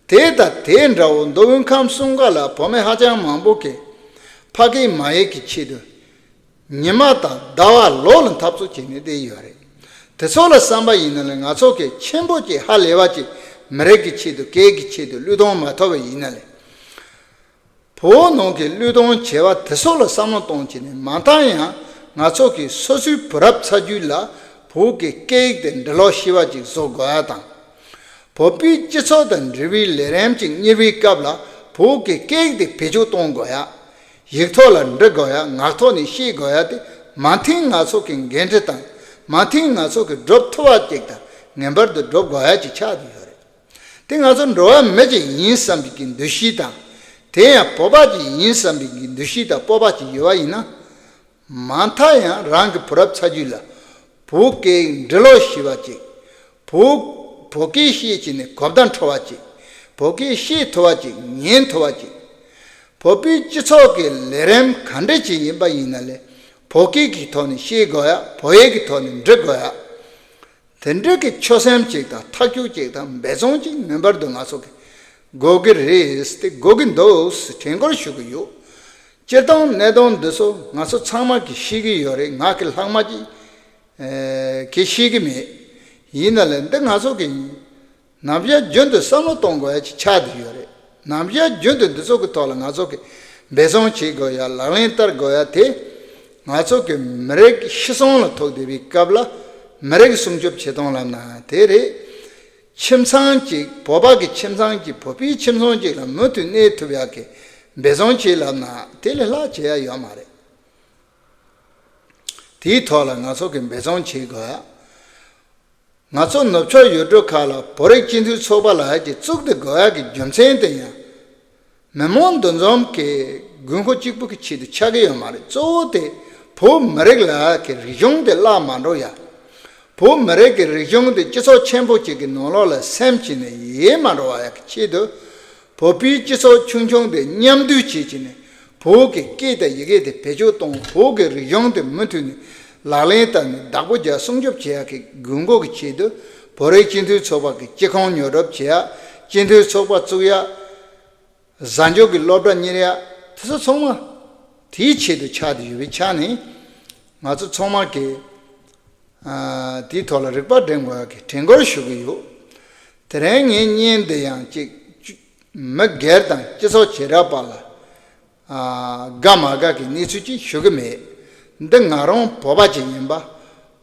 དེ་དང་དེ་འདྲ་བོ་མདོ་དབུས་ཁམས་གསུམ་ཀ་ལ་བོད་མི་ཧ་ཅང་མང་པོ་གིས་ ཕ་སྐད་མ་ཡིག་གི་ཆེད་དུ་ཉི་མ་དང་ཟླ་བ་ལོ་ལ་འཐབ་རྩོད་བྱས་ནས་བསྡད་ཡོད་རེད། དེ་ཚོ་ལ་བསམ་པ་ཡིན་ན་ལས་ང་ཚོ་གི་ཆེན་པོ་གཅིག་ཧ་ལས་པ་གཅིག་མི་རིགས་ཀྱི་ཆེད་དུ་སྐད་ཀྱི་ཆེད་དུ་བློས་གཏོང་མ་ཐོབ་པ་ཡིན་ན་ལས། བོད་ནང་གི་བློས་གཏོང་བྱས་པ་དེ་ཚོ་ལ་བསམ་བློ་གཏོང་བྱས་ནས་མ་མཐའ་ཡང་ང་ཚོ་གི་སོ་སོའི་བུ་རབས་ཚ་རྒྱུད་ལ་བོད་ཀྱི་སྐད་ཡིག་དེ་འབྲི་ཀློག་ཤེས་པ་ཅིག་བཟོ་དགོས་ཡ་དང་། བོད་པའི་སྤྱི་ཚོགས་དང་འབྲེལ་བའི་ལས་རིམ་ཅིག་གཉེར་བའི་སྐབས་ལ་བོད་ཀྱི་སྐད་ཡིག་དེ་བེད་སྤྱོད་གཏོང་དགོས་ཡ། ཡིག་ཐོག་ལ་འབྲི་དགོས་ཡ། ངག་ཐོག་ནས་ཤེས་དགོས་ཡ་དེ་མ་མཐའི་ང་ཚོ་གི་འགན་འཁྲི་དང་མ་མཐའི་ང་ཚོ་གི་སྒྲུབ་ཐུབ་པ་ཅིག་དང་ངེས་པར་དུ་སྒྲུབ་དགོས་ཡ་ཅིག་ཆགས་བསྡད་ཡོད་རེད། དེ་ང་ཚོ་འགྲོ་བ་མི་ཅིག་ཡིན་བསམ་པའི་གི་འདུ་ཤེས་དང་། དེ་ཡང་བོད་པ་ཅིག་ཡིན་བསམ་པའི་གི་འདུ་ཤེས་དང་སྤོབས་པ་ཅིག་ཡོད་པ་ཡིན་ན། མ་མཐའ་ཡང་རང་གི་བུ་རབས་ཚ་རྒྱུད་ལ་བོད་སྐད་འབྲི་ཀློག་ཤེས་པ་ཅིག་བོད་བོད་སྐད་བཤད་བྱས་ནས་གོ་བརྡ་འཕྲོད་པ་ཅིག་བོད་སྐད་བཤད་ཐུབ་པ་ཅིག་ཉན་ཐུབ་པ་ཅིག་བོད་པའི་སྤྱི་ཚོགས་ཀྱི་ལས་རིམ་ག་འདྲ་ཅིག་ཡིན་པ་ཡིན་ན་ལས་བོད་སྐད་ཀྱི་ཐོག་ནས་བཤད་དགོས་ཡ། བོད་ཡིག་གི་ཐོག་ནས་འབྲི་དགོས་ཡ། དེ་འདྲ་གི་ཆོད་སེམས་ཅིག་དང་ཐག་གཅོད་ཅིག་དང་འབད་བརྩོན་ཅིག་ངེས་པར་དུ་ང་ཚོ་གི་དགོས་ཀྱི་རེད་དེ་དགོས་ཀྱི་འདུག་ཟེར་དྲན་སྐུལ་ཞུ་གི་ཡོད། སྤྱིར་བཏང་གནད་དོན་འདི་ཚོ་ང་ཚོ་ཚང་མ་གིས་ཤེས་ཀྱི་ཡོད་རེད། ང་གི་ལྷག་མ་ཅིག་གིས་ཤེས་ཀྱི་མེད། ཡིན་ན་ལས་འདི་ང་ཚོ་གི་ནམ་ཞག་རྒྱུན་དུ་བསམ་བློ་གཏོང་དགོས་ཡ་ཅིག་ཆགས་བསྡད་ཡོད་རེད། ནམ་ཞག་རྒྱུན་དུ་འདི་ཚོ་གི་ཐོག་ལ་ང་ཚོ་གི་འབད་བརྩོན་བྱེད་དགོས་ཡ། ལག་ལེན་བསྟར་དགོས་ཡ་དེ་ང་ཚོ་གི་མི་རིགས་ཤི་གསོན་ལ་ཐུག་བསྡད་པའི་སྐབས་ལ་མི་རིགས་སྲུང་སྐྱོབ་བྱེད་སྟངས་ལབ་ན་དེ་རེད། ཁྱིམ་ཚང་གཅིག་བོད་པ་གི་ཁྱིམ་ཚང་གཅིག་བོད་པའི་ཁྱིམ་ཚང་གཅིག་ལ་མུ་མཐུད་གནས་ཐུབ་ཡག་གི་འབད་བརྩོན་བྱེད་ལབ་ན་དེ་ལས་ལྷག་བྱེད་ཡ་ཡོད་མ་རེད། དེའི་ཐོག་ལ་ང་ཚོ་གི་འབད་བརྩོན་བྱེད་དགོས་ཡ། ང་ཚོ་ནུབ་ཕྱོགས་ཡུལ་གྲུ་ཁག་ལ་བོད་རིགས་སྤྱི་མཐུན་ཚོགས་པ་ལབ་ཡ་གཅིག་བཙུགས་ཏེ་དགོས་ཡ་གི་རྒྱུ་མཚན་དེ་ཡང་། མི་མང་འདུ་འཛོམས་ཀྱི་དགོས་མཁོ་གཅིག་པུ་གི་ཆེད་དུ་ཆགས་ཀྱི་ཡོད་མ་རེད། གཙོ་བོ་དེ་བོད་མི་རིགས་ལ་གི་རིག་གཞུང་དེ་བརླག་མ་འགྲོ་ཡ། བོད་མི་རིགས་ཀྱི་རིག་གཞུང་དེ་སྤྱི་ཚོགས་ཆེན་པོ་གཅིག་གི་ནང་ལོགས་ལ་སེམས་བྱས་ནས་ཡལ་མ་འགྲོ་བ་ཡ་གི་ཆེད་དུ། བོད་པའི་སྤྱི་ཚོགས་ཆུང་ཆུང་དེ་མཉམ་འདུས་བྱས་བྱས་ནས་བོད་ཀྱི་སྐད་དང་ཡི་གེ་དེ་བེད་སྤྱོད་གཏོང་། བོད་ཀྱི་རིག་གཞུང་དེ་མུ་མཐུད་ནས་ལག་ལེན་བསྟར་ནས་བདག་པོ་རྒྱག་སྲུང་སྐྱོབ་བྱེད་ཡ་གི་དགོས་མཁོ་གི་ཆེད་དུ་བོད་རིགས་སྤྱི་མཐུན་ཚོགས་པ་གི་སྤྱི་ཁང་ཉོ་སྒྲུབ་བྱེད་ཡ། སྤྱི་མཐུན་ཚོགས་པ་བཙུགས་ཡ། བཟའ་འཇོག་གི་སློབ་གྲྭ་གཉེར་ཡ། དེ་ཚོ་ཚང་མ་དེའི་ཆེད་དུ་ཆགས་བསྡད་ཡོད་པའི་ཆ་ནས་ང་ཚོ་ཚང་མ་གིས་ཨ་དེའི་ཐོག་ལ་རིག་པ་སྒྲིམ་དགོས་ཡ་གི་དྲན་སྐུལ་ཞུ་གི་ཡོད། དེ་རིང་ངའི་བརྙན་འདི་ཡང་གཅིག་མི་སྒེར་དང་སྤྱི་ཚོགས་བྱེ་བྲག་པ་ལ་ཨ་དགའ་མ་དགའ་གི་གནས་ཚུལ་ཅིག་ཞུ་གི་མེད། འདི་ང་རང་བོད་པ་ཅིག་ཡིན་པ།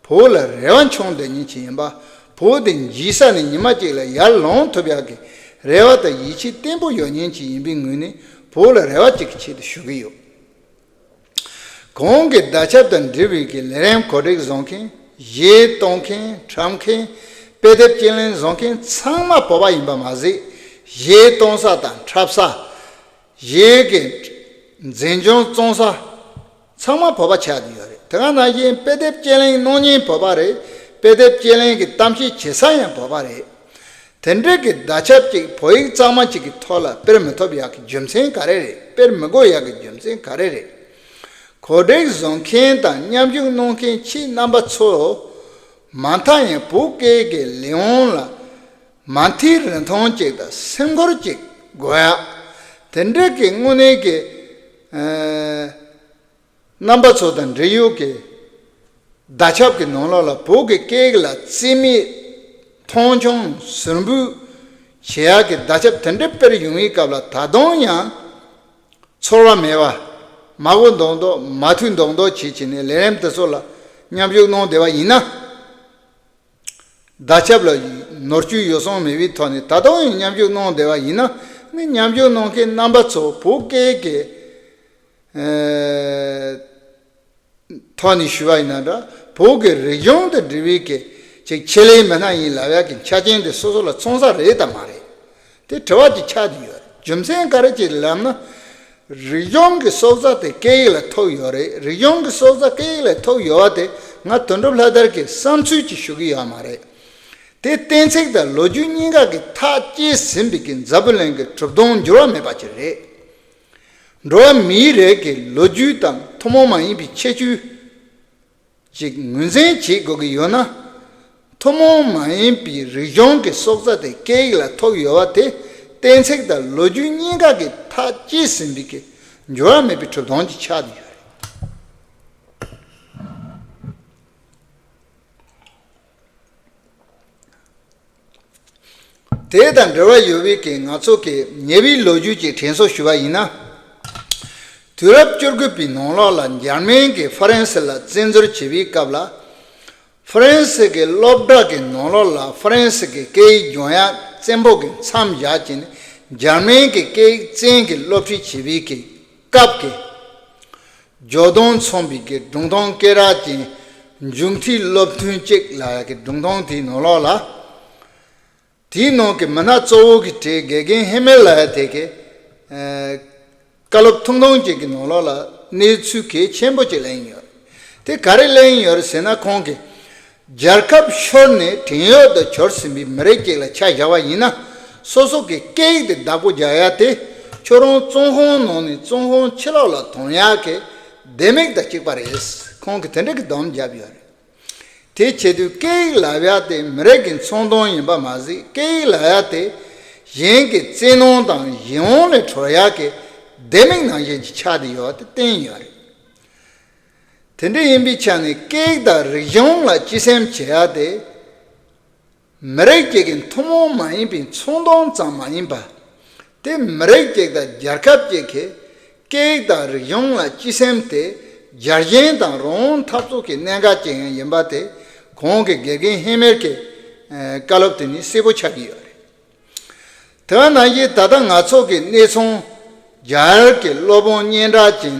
བོད་ལ་རེ་བ་འཆང་བསྡད་མཁན་ཅིག་ཡིན་པ། བོད་འདི་འཇིག་ས་ནས་ཉི་མ་གཅིག་ལ་ཡར་ལངས་ཐུབ་ཡག་གི་རེ་བ་དང་ཡིད་ཆེས་བརྟན་པོ་ཡོད་མཁན་ཅིག་ཡིན་པའི་ངོས་ནས་བོད་ལ་རེ་བ་གཅིག་གི་ཆེད་དུ་ཞུ་གི་ཡོད། གོང་གི་བརྡ་ཁྱབ་དང་འབྲེལ་བའི་གི་ལས་རིམ་གོ་སྒྲིག་བཟོ་མཁན། གཞས་གཏོང་མཁན། འཁྲབ་མཁན། དཔེ་དེབ་དཔྱད་གླེང་བཟོ་མཁན་ཚང་མ་བོད་པ་ཡིན་པ་མ་ཟད། གཞས་གཏོང་ས་དང་འཁྲབ་ས། གཞས་ཀྱི་འཛིན་སྐྱོང་བཙོང་ས་ཚང་མ་བོད་པ་ཆགས་ཀྱི་ཡོད་རེད། དེ་ག་ནང་བཞིན་དཔེ་དེབ་དཔྱད་གླེང་གནང་མཁན་བོད་པ་རེད། དཔེ་དེབ་དཔྱད་གླེང་གི་གཏམ་བཤད་བྱེད་ས་ཡང་བོད་པ་རེད། དེ་འདྲ་གི་བརྡ་ཁྱབ་ཅིག་བོད་ཡིག་གཙང་མ་ཅིག་གི་ཐོག་ལ་སྤེལ་མི་ཐུབ་ཡག་གི་རྒྱུ་མཚན་ག་རེ་རེད། སྤེལ་མི་དགོས་ཡག་གི་རྒྱུ་མཚན་ག་རེ་རེད། གོ་སྒྲིག་བཟོ་མཁན་དང་མཉམ་ཞུགས་གནང་མཁན་ཁྱེད་རྣམ་པ་ཚོ་མ་མཐའ་ཡང་བོད་སྐད་ཀྱི་ལས་དབང་ལ་མ་མཐའི་རིན་ཐང་ཅིག་དང་སེམས་ཁུར་ཅིག་དགོས་ཡ། དེ་འདྲ་གི་དངོས་གནས་ཀྱི་ཨ་རྣམ་པ་ཚོ་དང་འབྲེལ་ཡོད་ཀྱི་བརྡ་ཁྱབ་ཀྱི་ནང་ལོགས་ལ་བོད་ཀྱི་སྐད་ཡིག་ལ་རྩིས་མེད་མཐོང་ཆུང་ཟུར་འབུད་བྱེད་ཡག་གི་བརྡ་ཁྱབ་དེ་འདྲ་སྤེལ་ཡོང་བའི་སྐབས་ལ་ད་དུང་ཡང་ཚོར་བ་མེད་པ། མ་གོ་མདོག་མདོག་མ་ཐོས་མདོག་མདོག་བྱེད་བྱས་ནས་ལས་རིམ་དེ་ཚོ་ལ་མཉམ་ཞུགས་གནང་བསྡད་པ་ཡིན་ན། བརྡ་ཁྱབ་ལ་ནོར་སྐྱོན་ཡོ་བསྲང་མེད་པའི་ཐོག་ནས་ད་དུང་ཡང་མཉམ་ཞུགས་གནང་བསྡད་པ་ཡིན་ན། ངས་མཉམ་ཞུགས་གནང་མཁན་རྣམ་པ་ཚོ་བོད་སྐད་ཀྱི་ཨེ་ཐོག་ནས་ཞུ་བ་ཡིན་ན་འདྲ། བོད་ཀྱི་རིག་གཞུང་དང་འབྲེལ་བའི་གི་ཅིག་ཆེད་ལས་མི་སྣ་ཡིན་ལབ་ཡག་གི་ཆ་རྐྱེན་དེ་སོ་སོ་ལ་ཚང་ས་རེད་དམ་མ་རེད། དེ་དྲི་བ་ཅིག་ཆགས་བསྡད་ཡོད་རེད། རྒྱུ་མཚན་ག་རེ་ཅིག་ལབ་ན། རིག་གཞུང་གི་སྲོག་རྩ་དེ་སྐད་ཡིག་ལ་ཐུག་ཡོད་རེད། རིག་གཞུང་གི་སྲོག་རྩ་སྐད་ཡིག་ལ་ཐུག་ཡོད་པ་དེ་ང་དོན་གྲུབ་ལྷ་དར་གྱི་བསམ་ཚུལ་ཅིག་ཞུ་གི་ཡོད་མ་རེད། དེ་གཏན་ཚིགས་དང་ལོ་རྒྱུས་གཉིས་ཀ་གི་ཐག་བཅད་ཟིན་པའི་གི་འཛམ་བུ་གླིང་གི་གྲུབ་དོན་འགྱུར་བ་མེད་པ་ཅིག་རེད། འགྲོ་བ་མིའི་རིགས་ཀྱི་ལོ་རྒྱུས་དང་ཐུན་མོང་མ་ཡིན་པའི་ཁྱད་ཆོས་ཅིག་ངོས་འཛིན་བྱེད་དགོས་ཀྱི་ཡོད་ན། ཐུན་མོང་མ་ཡིན་པའི་རིག་གཞུང་གི་སྲོག་རྩ་དེ་སྐད་ཡིག་ལ་ཐུག་ཡོད་པ་དེ་གཏན་ཚིགས་དང་ལོ་རྒྱུས་གཉིས་ཀ་གི་ཐག་བཅད་ཟིན་པའི་གི་ འགྱུར་བ་མེད་པའི་གྲུབ་དོན་གྱི་ཆ་དེ་ཡོད་རེད། དེ་དང་འབྲེལ་བ་ཡོད་པའི་གི་ང་ཚོ་གི་ཉེ་བའི་ལོ་རྒྱུས་ཀྱི་དྲན་གསོ་ཞུ་བ་ཡིན་ན། དུས་རབས་བཅུ་དགུ་པའི་ནང་ལོགས་ལ་འཇར་མན་གྱིས་ཧྥ་རན་སི་ལ་བཙན་འཛུལ་བྱེད་པའི་སྐབས་ལ། ཧྥ་རན་སི་གི་སློབ་གྲྭ་གི་ནང་ལོགས་ལ་ཧྥ་རན་སི་གི་སྐད་ཡིག་སྦྱོང་ཡག་བཙན་པོ་གི་མཚམས་བཞག་བྱས་ནས་འཇར་མན་གྱི་སྐད་ཡིག་བཙན་གྱིས་སློབ་ཁྲིད་བྱེད་པའི་གི་སྐབས་ཀྱི་འབྱོར་དོན་མཚོན་པའི་གི་སྒྲུང་ཐུང་སྐད་གྲགས་ཅན་མཇུག་མཐའི་སློབ་ཐུན་གཅིག་ལབ་ཡག་གི་སྒྲུང་ཐུང་དེའི་ནང་ལོགས་ལ། དེའི་ནང་གི་མི་སྣ་གཙོ་བོ་གི་གྲས་དགེ་རྒན་ཧེ་མེར་ལབ་ཡག་དེ་གི་ཨ་བཀའ་སློབ་ཐུང་ཐུང་གཅིག་གི་ནང་ལོགས་ལ་གནས་ཚུལ་གལ་ཆེན་པོ་གཅིག་གླེང་ཡོད་རེད། དེ་ག་རེ་གླེང་ཡོད་རེད་ཟེར་ན། ཁོང་གིས་རྒྱལ་ཁབ་ཤོར་ནས་བྲན་གཡོག་ཏུ་གྱུར་ཟིན་པའི་མི་རིགས་གཅིག་ལ་ཆ་བཞག་པ་ཡིན་ན། སོ་སོ་གི་སྐད་ཡིག་དེ་བདག་པོ་རྒྱག་ཡག་དེ་ཁྱོད་རང་བཙོན་ཁང་ནང་ནས་བཙོན་ཁང་ཕྱི་ལོགས་ལ་ཐོན་ཡག་གི་ལྡེ་མིག་དང་གཅིག་པ་རེད། ཁོང་གིས་དེ་འདྲ་གི་སྡོམ་བརྒྱབ་ཡོད་རེད། དེ་བྱེད་དུས་སྐད་ཡིག་ལབ་ཡག་དེ་མི་རིགས་ཀྱི་མཚོན་དོན་ཡིན་པ་མ་ཟད། སྐད་ཡིག་ལབ་ཡག་དེ་གཞན་གྱི་བཙན་གནོན་དང་གཞན་དབང་ལས་གྲོལ་ཡག་གི་ལྡེ་མིག་ནང་བཞིན་གྱི་ཆ་དེ་ཡོད་དེ་བསྟན་ཡོད་རེད། དེ་འདྲ་ཡིན་པའི་ཆ་ནས་སྐད་ཡིག་དང་རིག་གཞུང་ལ་སྤྱི་སེམས་བྱེད་ཡག་དེ། མི་རིགས་གཅིག་གི་ཐུན་མོང་མ་ཡིན་པའི་མཚོན་དོན་ཙམ་མ་ཡིན་པ། དེ་མི་རིགས་གཅིག་དང་རྒྱལ་ཁབ་གཅིག་གི་སྐད་ཡིག་དང་རིག་གཞུང་ལ་སྤྱི་སེམས་དེ་རྒྱལ་ཞེན་དང་རང་དབང་འཐབ་རྩོད་ཀྱི་གནད་འགག་ཅིག་ཡང་ཡིན་པ་དེ། གོང་གི་དགེ་རྒན་ཧེ་མེར་གྱི་ཨ་བཀའ་སློབ་དེ་ནས་གསལ་པོ་ཆགས་ཀྱི་ཡོད་རེད། དེ་ནང་བཞིན་ད་ལྟ་ང་ཚོ་གི་གནས་ཚང་རྒྱ་གར་གྱི་སློབ་དཔོན་སྙན་གྲགས་ཅན།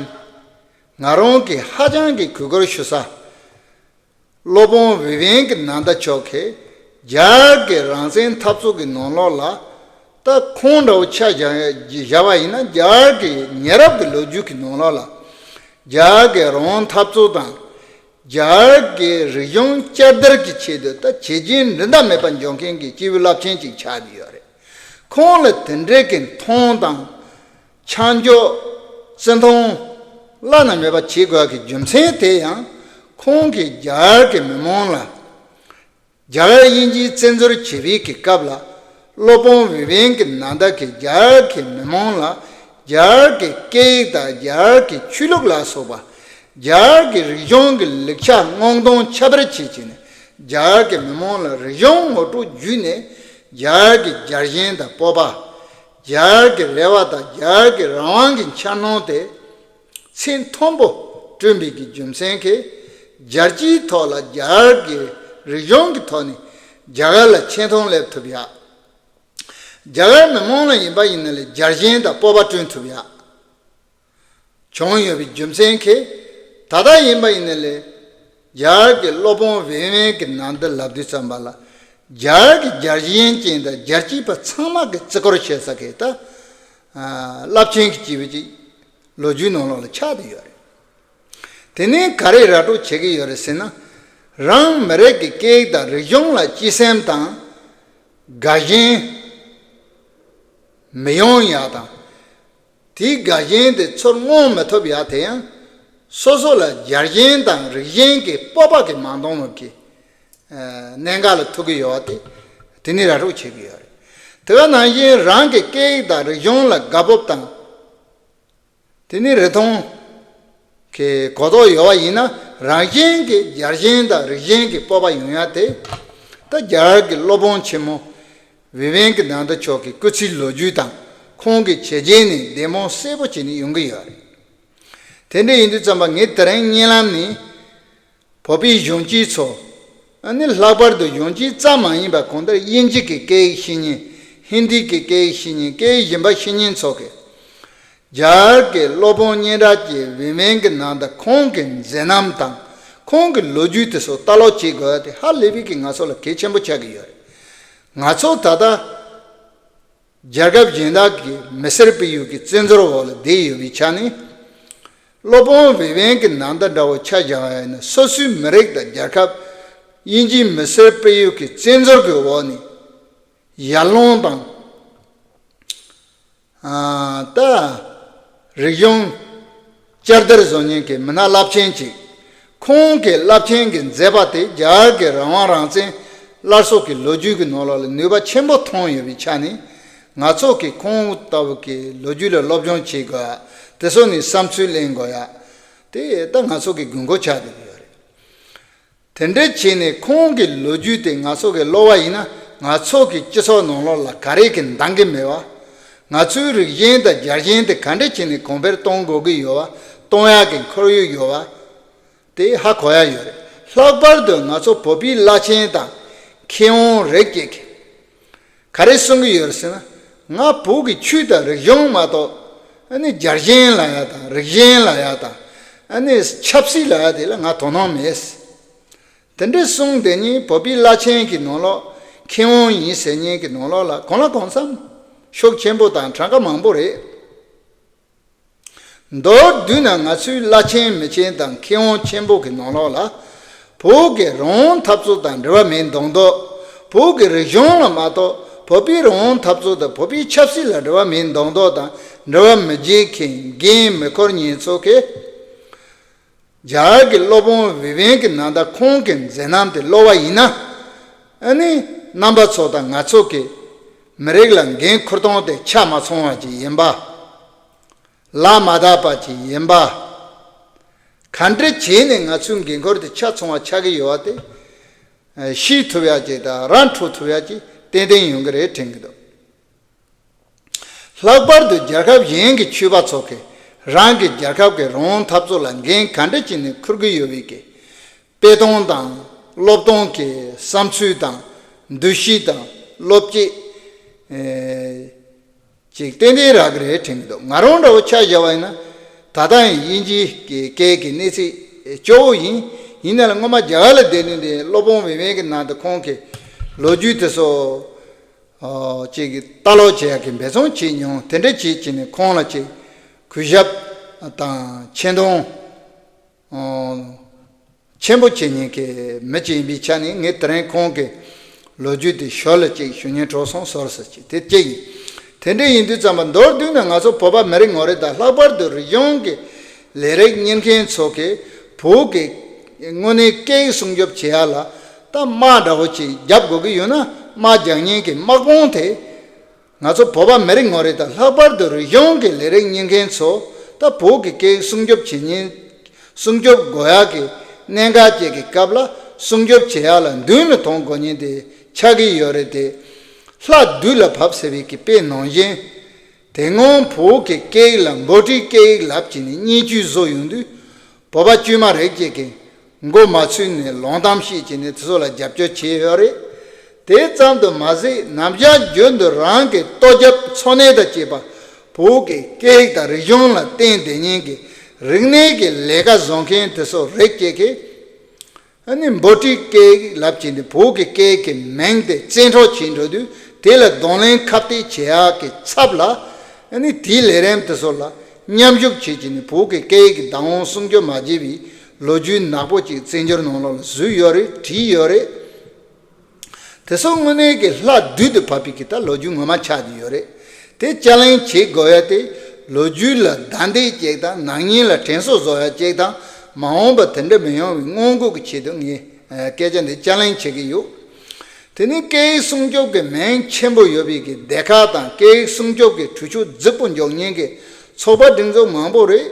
ང་རང་གིས་ཧ་ཅང་གི་གུས་བཀུར་ཞུ་ས། སློབ་དཔོན་བི་བེ་ཀ་ནན་ད་མཆོག་གིས་རྒྱ་གར་གྱི་རང་བཙན་འཐབ་རྩོད་ཀྱི་ནང་ལོགས་ལ། ད་ཁོང་འདྲ་བོ་ཆ་བཞག་བཞག་པ་ཡིན་ན། རྒྱ་གར་གྱི་ཉེ་རབས་ཀྱི་ལོ་རྒྱུས་ཀྱི་ནང་ལོགས་ལ། རྒྱ་གར་གྱི་རང་དབང་འཐབ་རྩོད་དང་། རྒྱ་གར་གྱི་རིག་གཞུང་བསྐྱར་དར་གྱི་ཆེད་དུ་ད་བྱས་རྗེས་འགྲན་ཟླ་མེད་པ་འཇོག་མཁན་གྱི་སྐྱེས་བུ་རླབས་ཆེན་ཅིག་ཆགས་བསྡད་ཡོད་རེད། ཁོང་ལ་དེ་འདྲའི་གི་མཐོང་དང་། ཆ་འཇོག། བརྩི་མཐོང་བླ་ན་མེད་པ་བྱེད་དགོས་ཀྱི་རྒྱུ་མཚན་དེ་ཡང་། ཁོང་གིས་རྒྱ་གར་གྱི་མི་མང་ལ། རྒྱ་གར་དབྱིན་ཇིས་བཙན་འཛུལ་བྱེད་པའི་གི་སྐབས་ལ། སློབ་དཔོན་བི་བེ་ཀ་ནན་ད་གིས་རྒྱ་གར་གྱི་མི་མང་ལ་རྒྱ་གར་གྱི་སྐད་ཡིག་དང་རྒྱ་གར་གྱི་ཆོས་ལུགས་ལ་སོགས་པ། རྒྱ་གར་གྱི་རིག་གཞུང་གི་ལེགས་ཆ་སྔོག་འདོན་ཁྱབ་སྤེལ་བྱེད་ཀྱི་ནས། རྒྱ་གར་གྱི་མི་མང་ལ་རིག་གཞུང་ངོ་སྤྲོད་བརྒྱུད་ནས། རྒྱ་གར་གྱི་རྒྱལ་ཞེན་དང་སྤོབས་པ། རྒྱ་གར་གྱི་རེ་བ་དང་རྒྱ་གར་གྱི་རང་དབང་གི་འཆར་སྣང་དེ་ཚད་མཐོན་པོ་བསྐྲུན་པའི་གི་རྒྱུ་མཚན་གྱིས། རྒྱལ་སྤྱིའི་ཐོག་ལ་རྒྱ་གར་གྱི་རིག་གཞུང་གི་ཐོག་ནས་རྒྱ་གར་ལ་ཆེ་མཐོང་སླེབས་ཐུབ་ཡག་རྒྱ་གར་མི་མང་ལ་ཡིན་པ་ཡིན་ན་ལས་རྒྱལ་ཞེན་དང་སྤོབས་པ་བསྐྲུན་ཐུབ་ཡག་བྱུང་ཡོད་པའི་རྒྱུ་མཚན་གྱིས། ད་ལྟ་ཡིན་པ་ཡིན་ན་ལས་རྒྱ་གར་གྱི་སློབ་དཔོན་བི་བེ་ཀ་ནན་ད་ལབ་དུས་ཙམ་པ་ལ། རྒྱ་གར་གྱི་རྒྱལ་ཞེན་ཅན་དང་རྒྱལ་གཅེས་པ་ཚང་མ་གིས་བརྩི་བཀུར་བྱེད་ས་གི་ད་རླབས་ཆེན་གྱི་སྐྱེས་བུ་ཅིག་ལོ་རྒྱུས་ནང་ལོགས་ལ་ཆགས་བསྡད་ཡོད་རེད། དེ་ནས་ག་རེ་ར་སྤྲོད་བྱེད་ཀྱི་ཡོད་རེད་ཟེར་ན། རང་མི་རིགས་ཀྱི་སྐད་ཡིག་དང་རིག་གཞུང་ལ་སྤྱི་སེམས་དང་། དགའ་ཞེན་མི་ཡོང་ཡག་དང་། དེའི་དགའ་ཞེན་དེ་ཚུར་མངོན་མི་ཐུབ་ཡག་དེ་ཡང་། སོ་སོ་ལ་རྒྱལ་ཞེན་དང་རིག་གཞན་གྱི་སྤོབས་པ་གིས་མ་འདང་བ་གི་ཨ་གནད་འགག་ལ་ཐུག་གི་ཡོད་པ་དེ། དེ་ནས་ར་སྤྲོད་བྱེད་ཀྱི་ཡོད་རེད། དེ་ག་ནང་བཞིན་རང་གི་སྐད་ཡིག་དང་རིག་གཞུང་ལ་དགའ་སྤོབས་དང་། དེ་ནི་རིག་མཐོང་གི་གོ་རྟོགས་ཡོད་པ་ཡིན་ན། རང་བཞིན་གྱིས་རྒྱལ་ཞེན་དང་རིག་གཞན་གྱི་སྤོབས་པ་ཡོང་ཡག་དེ། ད་རྒྱ་གར་གྱི་སློབ་དཔོན་ཆེན་མོ་བི་བེ་ཀ་ནན་ད་མཆོག་གི་སྐུ་ཚེའི་ལོ་རྒྱུས་དང་། ཁོང་གི་བྱས་རྗེས་ནས་བདེ་མོ་གསལ་པོ་བྱས་ནས་ཡོང་གི་ཡོད་རེད། དེ་འདྲ་ཡིན་དུས་ཙམ་པ་ངས་དེ་རིང་བརྙན་ལམ་ནས། བོད་པའི་གཞོན་སྐྱེས་ཚོ། ཨ་ནི་ལྷག་པར་དུ་གཞོན་སྐྱེས་ཙམ་མ་ཡིན་པར། གང་ལྟར་དབྱིན་ཇི་གི་སྐད་ཡིག་ཤེས་མཁན། ཧིན་དི་གི་སྐད་ཡིག་ཤེས་མཁན། སྐད་ཡིག་གཞན་པ་ཤེས་མཁན་ཚོ་གིས། རྒྱ་གར་གྱི་སློབ་དཔོན་སྙན་གྲགས་ཅན་བི་བེ་ཀ་ནན་ད་ཁོང་གི་མཛད་རྣམ་དང་། ཁོང་གི་ལོ་རྒྱུས་དེ་ཚོ་ལྟ་ཀློག་བྱེད་དགོས་ཡག་དེ་ཧ་ལས་པའི་གི་ང་ཚོ་ལ་གལ་ཆེན་པོ་ཆགས་ཀྱི་ཡོད་རེད། ང་ཚོ་ད་ལྟ། རྒྱལ་ཁབ་གཞན་དག་གི་མི་སེར་སྤེལ་ཡུལ་གྱི་བཙན་འཛུལ་འོག་ལ་བསྡད་ཡོད་པའི་ཆ་ནས། སློབ་དཔོན་བི་བེ་ཀ་ནན་ད་འདྲ་བོ་ཆ་བཞག་ཡ་ཡིན་ན། སོ་སོའི་མི་རིགས་དང་རྒྱལ་ཁབ། དབྱིན་ཇིའི་མི་སེར་སྤེལ་ཡུལ་གྱི་བཙན་འཛུལ་གྱི་འོག་ནས་ཡར་ལངས་དང་། ཨ་ད་རིག་གཞུང་བསྐྱར་དར་བཟོ་མཁན་གྱི་མི་སྣ་རླབས་ཆེན་ཅིག་ཁོང་གི་རླབས་ཆེན་གྱི་མཛད་པ་དེ། རྒྱ་གར་གྱི་རང་དབང་རང་བཙན་སླར་གསོ་གི་ལོ་རྒྱུས་ཀྱི་ནང་ལོགས་ལ་ནུས་པ་ཆེན་པོ་ཐོན་ཡོད་པའི་ཆ་ནས། ང་ཚོ་གིས་ཁོང་ལྟ་བུ་གི་ལོ་རྒྱུས་ལ་སློབ་སྦྱོང་བྱེད་དགོས། དེ་ཚོ་ནས་བསམ་ཚུལ་གླེང་དགོས་ཡ། དེ་ད་ང་ཚོ་གི་དགོས་མཁོ་ཆགས་བསྡད་ཀྱི་ཡོད་རེད། དེ་འདྲ་བྱས་ནས་ཁོང་གི་ལོ་རྒྱུས་དེ་ང་ཚོ་གི་ཀློག་པ་ཡིན་ན། ང་ཚོ་གི་སྤྱི་ཚོགས་ནང་ལོགས་ལ་ག་རེ་གི་འདང་གི་མེད་པ། ང་ཚོའི་རིག་གཞུང་དང་རྒྱལ་ཞེན་དེ་ག་འདྲ་བྱས་ནས་གོང་འཕེལ་གཏོང་དགོས་ཀྱི་ཡོད་པ། གཏོང་ཡག་གི་ཁོར་ཡུག་ཡོད་པ། དེ་ཧ་གོ་ཡ་ཡོད་རེད། ལྷག་པར་དུ་ང་ཚོ་བོད་པའི་བླ་ཆེན་དང་མཁས་དབང་རིགས་ཅིག་གིས་ག་རེ་གསུང་གི་ཡོད་རེད་ཟེར་ན། ང་བོད་ཀྱི་ཆོས་དང་རིག་གཞུང་མ་གཏོགས། ཨ་ནི་རྒྱལ་ཞེན་ལབ་ཡ་དང་། རིག་གཞུང་ལབ་ཡ་དང་། ཨ་ནི་ཆབ་སྲིད་ལབ་ཡ་དེ་ལ་ང་དོ་སྣང་མེད། དེ་འདྲ་གསུངས་དེ་ཉིད་བོད་པའི་བླ་ཆེན་གྱི་ནང་ལོགས། མཁས་དབང་ཡིན་ཟེར་མཁན་གྱི་ནང་ལོགས་ལ་གང་ལ་གང་འཚམ་ཤུགས་ཆེན་པོ་དང་གྲངས་ཀ་མང་པོ་རེད། མདོར་བསྡུས་ན་ང་ཚོའི་བླ་ཆེན་མི་ཆེན་དང་མཁས་དབང་ཆེན་པོ་གི་ནང་ལོགས་ལ། བོད་ཀྱི་རང་དབང་འཐབ་རྩོད་དང་འབྲེལ་བ་མེད་མདོག་མདོག་བོད་ཀྱི་རིག་གཞུང་ལ་མ་གཏོགས། བོད་པའི་རང་དབང་འཐབ་རྩོད་དང་བོད་པའི་ཆབ་སྲིད་ལ་འབྲེལ་བ་མེད་མདོག་མདོག་དང་། འབྲེལ་བ་མི་བྱེད་མཁན་འགན་མི་འཁུར་མཁན་ཚོ་གིས། རྒྱ་གར་གྱི་སློབ་དཔོན་བི་བེ་ཀ་ནན་ད་ཁོང་གི་མཛད་རྣམ་དེ་ཀློག་པ་ཡིན་ན། ཨ་ནི་རྣམ་པ་ཚོ་དང་ང་ཚོ་གི་མི་རིགས་ལ་འགན་འཁུར་སྟངས་དེ་ཆ་མ་ཚང་བ་ཅིག་ཡིན་པ། ལག་མ་བསྟར་བ་ཅིག་ཡིན་པ། ག་འདྲ་བྱས་ནས་ང་ཚོའི་འགན་ཁུར་དེ་ཆ་ཚང་བ་ཆགས་ཀྱི་ཡོད་པ་དེ། ཤེས་ཐུབ་ཡ་ཅིག་དང་ར་འཕྲོད་ཐུབ་ཡ་ཅིག་ཏན་ཏན་ཡོང་གི་རེད་དྲན་གྱི་འདུག་ལྷག་པར་དུ་རྒྱལ་ཁབ་གཞན་གྱི་ཆོས་པ་ཚོ་གིས་རང་གི་རྒྱལ་ཁབ་ཀྱི་རང་དབང་འཐབ་རྩོད་ལ་འགན་ག་འདྲ་བྱས་ནས་འཁུར་གྱི་ཡོད་པའི་གི་དཔེ་སྟོན་དང་སློབ་སྟོན་གྱི་བསམ་ཚུལ་དང་། འདུ་ཤེས་དང་བློ་སྐྱེད་ཅིག་ཏན་ཏན་རག་གི་རེད་དྲན་གྱི་འདུག་ང་རང་འདྲ་བོ་ཆ་བཞག་པ་ཡིན་ན། ད་ལྟ་ཡང་དབྱིན་ཇིའི་གི་སྐད་ཀྱི་གནས་ཚད་སྐྱོ་བོ་ཡིན། ཡིན་ན་ལ་སྔོན་མ་རྒྱ་གར་ལ་བསྡད་ནས་དེ་སློབ་དཔོན་བི་བེ་ཀ་ནན་ད་ཁོང་གི་ལོ་རྒྱུས་དེ་ཚོ་ཨོ་ཅིག་གི་ལྟ་ཀློག་བྱེད་ཡག་གི་འབད་བརྩོན་བྱེད་མྱོང་། དེ་འདྲ་བྱེད་བྱས་ནས་ཁོང་ལ་ཅིག་གུས་ཞབས་དང་ཆེ་མཐོང་ཨོ་ཆེན་པོ་བྱེད་མཁན་གྱི་མི་ཅིག་ཡིན་པའི་ཆ་ནས། ངས་དེ་རིང་ཁོང་གི་ལོ་རྒྱུས་དེ་ཞོར་ལ་ཅིག་ཞུ་སྙིང་བྲོ་སོང་། ཟོར་ཟེར་ཅིག་དེ་གཅིག་ཡིན། དེ་འདྲ་ཡིན་དུས་ཙམ་པ་མདོར་བསྡུས་ན་ང་ཚོ་བོད་པ་མི་རེ་ངོ་རེ་དང་། ལྷག་པར་དུ་རིག་གཞུང་གི་ལས་རིགས་གཉེར་མཁན་ཚོ་གིས་བོད་ཀྱི་དངོས་གནས་སྐད་ཡིག་སྲུང་སྐྱོབ་བྱེད་ཡ་ལ་ད་དམག་འདྲ་བོ་ཅིག་རྒྱབ་དགོས་ཀྱི་ཡོད་ན། དམག་རྒྱག་མཁན་གྱི་དམག་དཔུང་དེ་ང་ཚོ་བོད་པ་མི་རེ་ངོ་རེ་དང་། ལྷག་པར་དུ་རིག་གཞུང་གི་ལས་རིགས་གཉེར་མཁན་ཚོ་ད་བོད་ཀྱི་སྐད་ཡིག་སྲུང་སྐྱོབ་བྱེད་མཁན། སྲུང་སྐྱོབ་དགོས་ཡག་གི་གནད་འགག་ཅིག་གི་སྐབས་ལ་སྲུང་སྐྱོབ་བྱེད་ཡག་ལ་མདུན་ལ་ཐོན་དགོས་མཁན་དེ་ཆགས་ཀྱི་ཡོད་རེད་དེ། ལྷ་བདུད་ལ་བབས་ཟེར་བའི་གི་དཔེ་ནང་བཞིན། དེ་སྔོན་བོད་ཀྱི་སྐད་ཡིག་ལ་འབོད་སྒྲའི་སྐད་ཡིག་ལབ་བྱས་ནས་བརྙས་བཅོས་བཟོ་ཡོང་དུས། བོད་པ་དཀྱུས་མ་རིགས་ཅིག་གིས་མགོ་མ་ཚོས་ནས་ལོང་གཏམ་བཤད་བྱས་ནས་དེ་ཚོ་ལ་རྒྱབ་སྐྱོར་བྱས་ཡོད་རེད། དེ་ཙམ་དུ་མ་ཟད། ནམ་ཞག་རྒྱུན་དུ་རང་གི་ལྟོ་རྒྱབ་འཚོ་གནས་དང་བཅས་པ་བོད་ཀྱི་སྐད་ཡིག་དང་རིག་གཞུང་ལ་བརྟེན་བསྡད་མཁན་གྱི་རིག་གནས་ཀྱི་ལས་ཀ་བཟོ་མཁན་དེ་ཚོ་རིགས་ཅིག་གིས། ཨ་ནི་འབོད་སྒྲའི་སྐད་ཡིག་ལབ་བྱས་ནས་བོད་ཀྱི་སྐད་ཡིག་གི་མིང་དེ་བཙན་འཕྲོག་བྱས་འགྲོ་དུས། དེ་ལ་གདོང་ལེན་ཁ་གཏད་བྱེད་ཡག་གི་ཚབ་ལ། ཨ་ནི་དེའི་ལས་རིམ་དེ་ཚོ་ལ་མཉམ་ཞུགས་བྱེད་ཀྱི་ནི་བོད་ཀྱི་སྐད་ཡིག་གི་བདག་དབང་སྲུང་སྐྱོབ་མ་བྱས་པའི་ལོ་རྒྱུས་ནག་པོ་ཅིག་བཙན་བྱོལ་ནང་ལོགས་ལ་བཟོས་ཡོད་རེད། བྲིས་ཡོད་རེད། དེ་ཚོ་དངོས་གནས་ཀྱི་ལྷ་བདུད་དུ་བབས་པའི་གི་ད་ལོ་རྒྱུས་ངོ་མ་ཆགས་བསྡད་ཡོད་རེད། དེ་ཅ་ལག་བྱེད་དགོས་ཡ་དེ། ལོ་རྒྱུས་ལ་བདའ་འདེད་ཅིག་དང་། ནག་ཉེས་ལ་དྲན་གསོ་བཟོ་ཡ་ཅིག་དང་། མ་འོངས་པ་དེ་འདྲ་མི་ཡོང་བའི་སྔོན་འགོག་གི་ཆེད་དུ་ངས་སྐད་ཆ་འདི་ཅ་ལག་བྱེད་ཀྱི་ཡོད། དེ་ནི་སྐད་ཡིག་སྲུང་སྐྱོབ་ཀྱི་མིང་ཆེན་པོ་ཡོད་པའི་གི་སྡེ་ཁག་དང་། སྐད་ཡིག་སྲུང་སྐྱོབ་ཀྱི་གྲོས་ཆོད་རྫིག་པོ་འཇོག་མཁན་གྱི་ཚོགས་པ་སྒྲིག་འཛུགས་མང་པོ་རེད།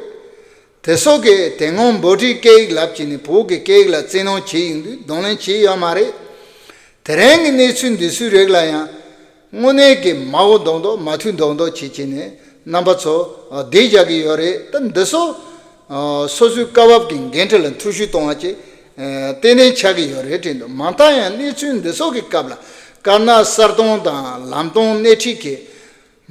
དེ་ཚོ་གིས་དེ་སྔོན་འབོད་སྒྲའི་སྐད་ཡིག་ལབ་བྱས་ནས་བོད་ཀྱི་སྐད་ཡིག་ལ་བཙན་གནོན་བྱས་ཡོང་དུས་གདོང་ལེན་བྱས་ཡོད་མ་རེད། དེ་རིང་གི་གནས་ཚུལ་འདི་ཚོའི་རིགས་ལ་ཡང་དངོས་གནས་ཀྱི་མ་འོ་མདོག་མདོག་མ་འཐུས་མདོག་མདོག་བྱེད་བྱས་ནས་རྣམ་པ་ཚོ་བསྡད་བཞག་གི་ཡོད་རེད། ད་འདི་ཚོ་སོ་སོའི་སྐབས་བབ་ཀྱི་འགན་འཁྲི་ལ་འཐུས་ཤོར་གཏོང་བ་བཅས་ཏན་ཏན་ཆགས་ཀྱི་ཡོད་རེད་དྲན་འདུག་མ་མཐའ་ཡང་གནས་ཚུལ་འདི་ཚོ་གི་སྐབས་ལ་དཀར་ནག་གསལ་སྟོན་དང་ལམ་སྟོན་སྣེ་ཁྲིད་ཀྱི།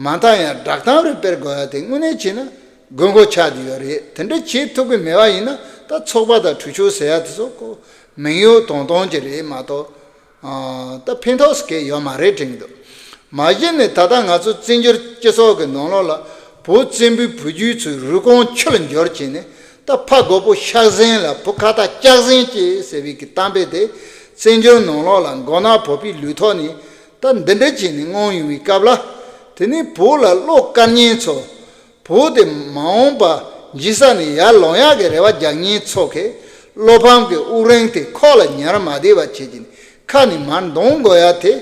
མ་མཐའ་ཡང་བསྒྲགས་གཏམ་རེ་སྤེལ་དགོས་ཡ་དེ་དངོས་གནས་བྱས་ན་དགོས་མཁོ་ཆགས་བསྡད་ཡོད་རེད། དེ་འདྲ་བྱེད་ཐུབ་ཀྱི་མེད་པ་ཡིན་ན། ད་ཚོགས་པ་དང་གྲོས་ཆོད་ཟེར་ཡ་དེ་ཚོ་ཁོ་མིང་གཡོག་ཐོང་ཐོང་ཅིག་རེད་མ་གཏོགས། ཨ། ད་ཕན་ཐོགས་སྐད་ཡོད་མ་རེད་དྲན་གྱི་འདུག་མ་གཞི་ནས་ད་ལྟ་ང་ཚོ་བཙན་བྱོལ་སྤྱི་ཚོགས་ཀྱི་ནང་ལོགས་ལ་བོད་བཙན་པོའི་བུ་རྒྱུད་ཚོའི་རུས་ཁུངས་ཆུ་ལ་འགྱུར་བྱས་ནས། ད་ཕ་རྒོད་པོ་ཤ་ཟན་ལ་བུ་ཁ་ཏ་ལྕགས་ཟན་སྐྱེས་ཟེར་བའི་གི་གཏམ་དཔེ་དེ་བཙན་བྱོལ་ནང་ལོགས་ལ་མགོ་ནག་བོད་པའི་ལུས་ཐོག་ནས་ད་འདི་འདྲ་བྱས་ནས་མངོན་ཡོང་བའི་སྐབས་ལ། དེ་ནས་བོད་ལ་བློ་དཀར་ཉེན་ཚོ། བོད་དེ་མ་འོངས་པ་འཇིག་ས་ནས་ཡར་ལོང་ཡག་གི་རེ་བ་རྒྱག་མཁན་ཚོ་གིས་བློ་ཕམ་གྱི་དབུགས་རིང་དེ་ཁོག་ལ་ཉར་མ་བསྡད་པ་བྱེད་ཀྱིན་ཁ་ནས་མར་འདོན་དགོས་ཡ་དེ།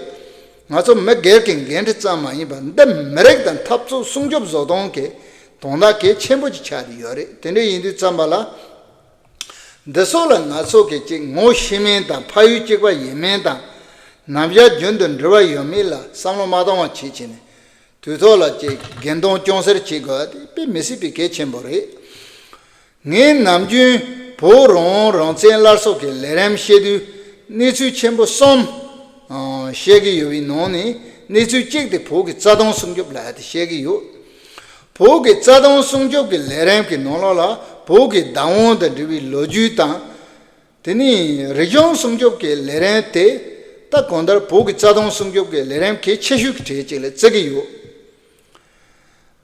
ང་ཚོ་མི་སྒེར་གྱི་འགན་འཁྲི་ཙམ་མ་ཡིན་པར། འདི་མི་རིགས་དང་འཐབ་རྩོད་སྲུང་སྐྱོབ་བཟོ་སྟངས་ཀྱི་ དོན་དག་གལ་ཆེན་པོ་ཅིག་ཆགས་ཏེ་ཡོད་རེད། དེ་འདྲ་ཡིན་དུས་ཙམ་པ་ལ། འདི་ཚོ་ལ་ང་ཚོ་གི་ཅིག་ངོ་ཤེས་མིན་དང་ཕ་ཡུལ་གཅིག་པ་ཡིན་མིན་དང་། ནམ་ཞག་རྒྱུན་དུ་འབྲེལ་བ་ཡོད་མེད་ལ་བསམ་བློ་མ་གཏོང་བ་བྱེད་ཅིག་ནས། དུས་ཐོག་ལ་ཅིག་འགལ་འདུ་ཅུང་ཟད་བྱེད་དགོས་པ་དེ་དཔེ་མི་སྲིད་པའི་གལ་ཆེན་པོ་རེད། ངས་ནམ་རྒྱུན་བོད་རང་དབང་རང་བཙན་སླར་གསོ་གི་ལས་རིམ་བཤད་དུས་གནས་ཚུལ་ཆེན་པོ་གསུམ་ཨ་བཤད་ཀྱི་ཡོད་པའི་ནང་ནས་གནས་ཚུལ་གཅིག་དེ་བོད་ཀྱི་རྩ་དོན་སྲུང་སྐྱོབ་ལབ་ཡ་དེ་བཤད་ཀྱི་ཡོད། བོད་ཀྱི་རྩ་དོན་སྲུང་སྐྱོབ་ཀྱི་ལས་རིམ་གྱི་ནང་ལོགས་ལ་བོད་ཀྱི་བདག་དབང་དང་འབྲེལ་བའི་ལོ་རྒྱུས་དང་། དེ་ནས་རིག་གཞུང་སྲུང་སྐྱོབ་ཀྱི་ལས་རིམ་དེ་ད་གང་ལྟར་བོད་ཀྱི་རྩ་དོན་སྲུང་སྐྱོབ་ཀྱི་ལས་རིམ་གལ་ཆེ་ཤོས་ཀྱི་གྲས་གཅིག་ལ་བརྩི་གི་ཡོད།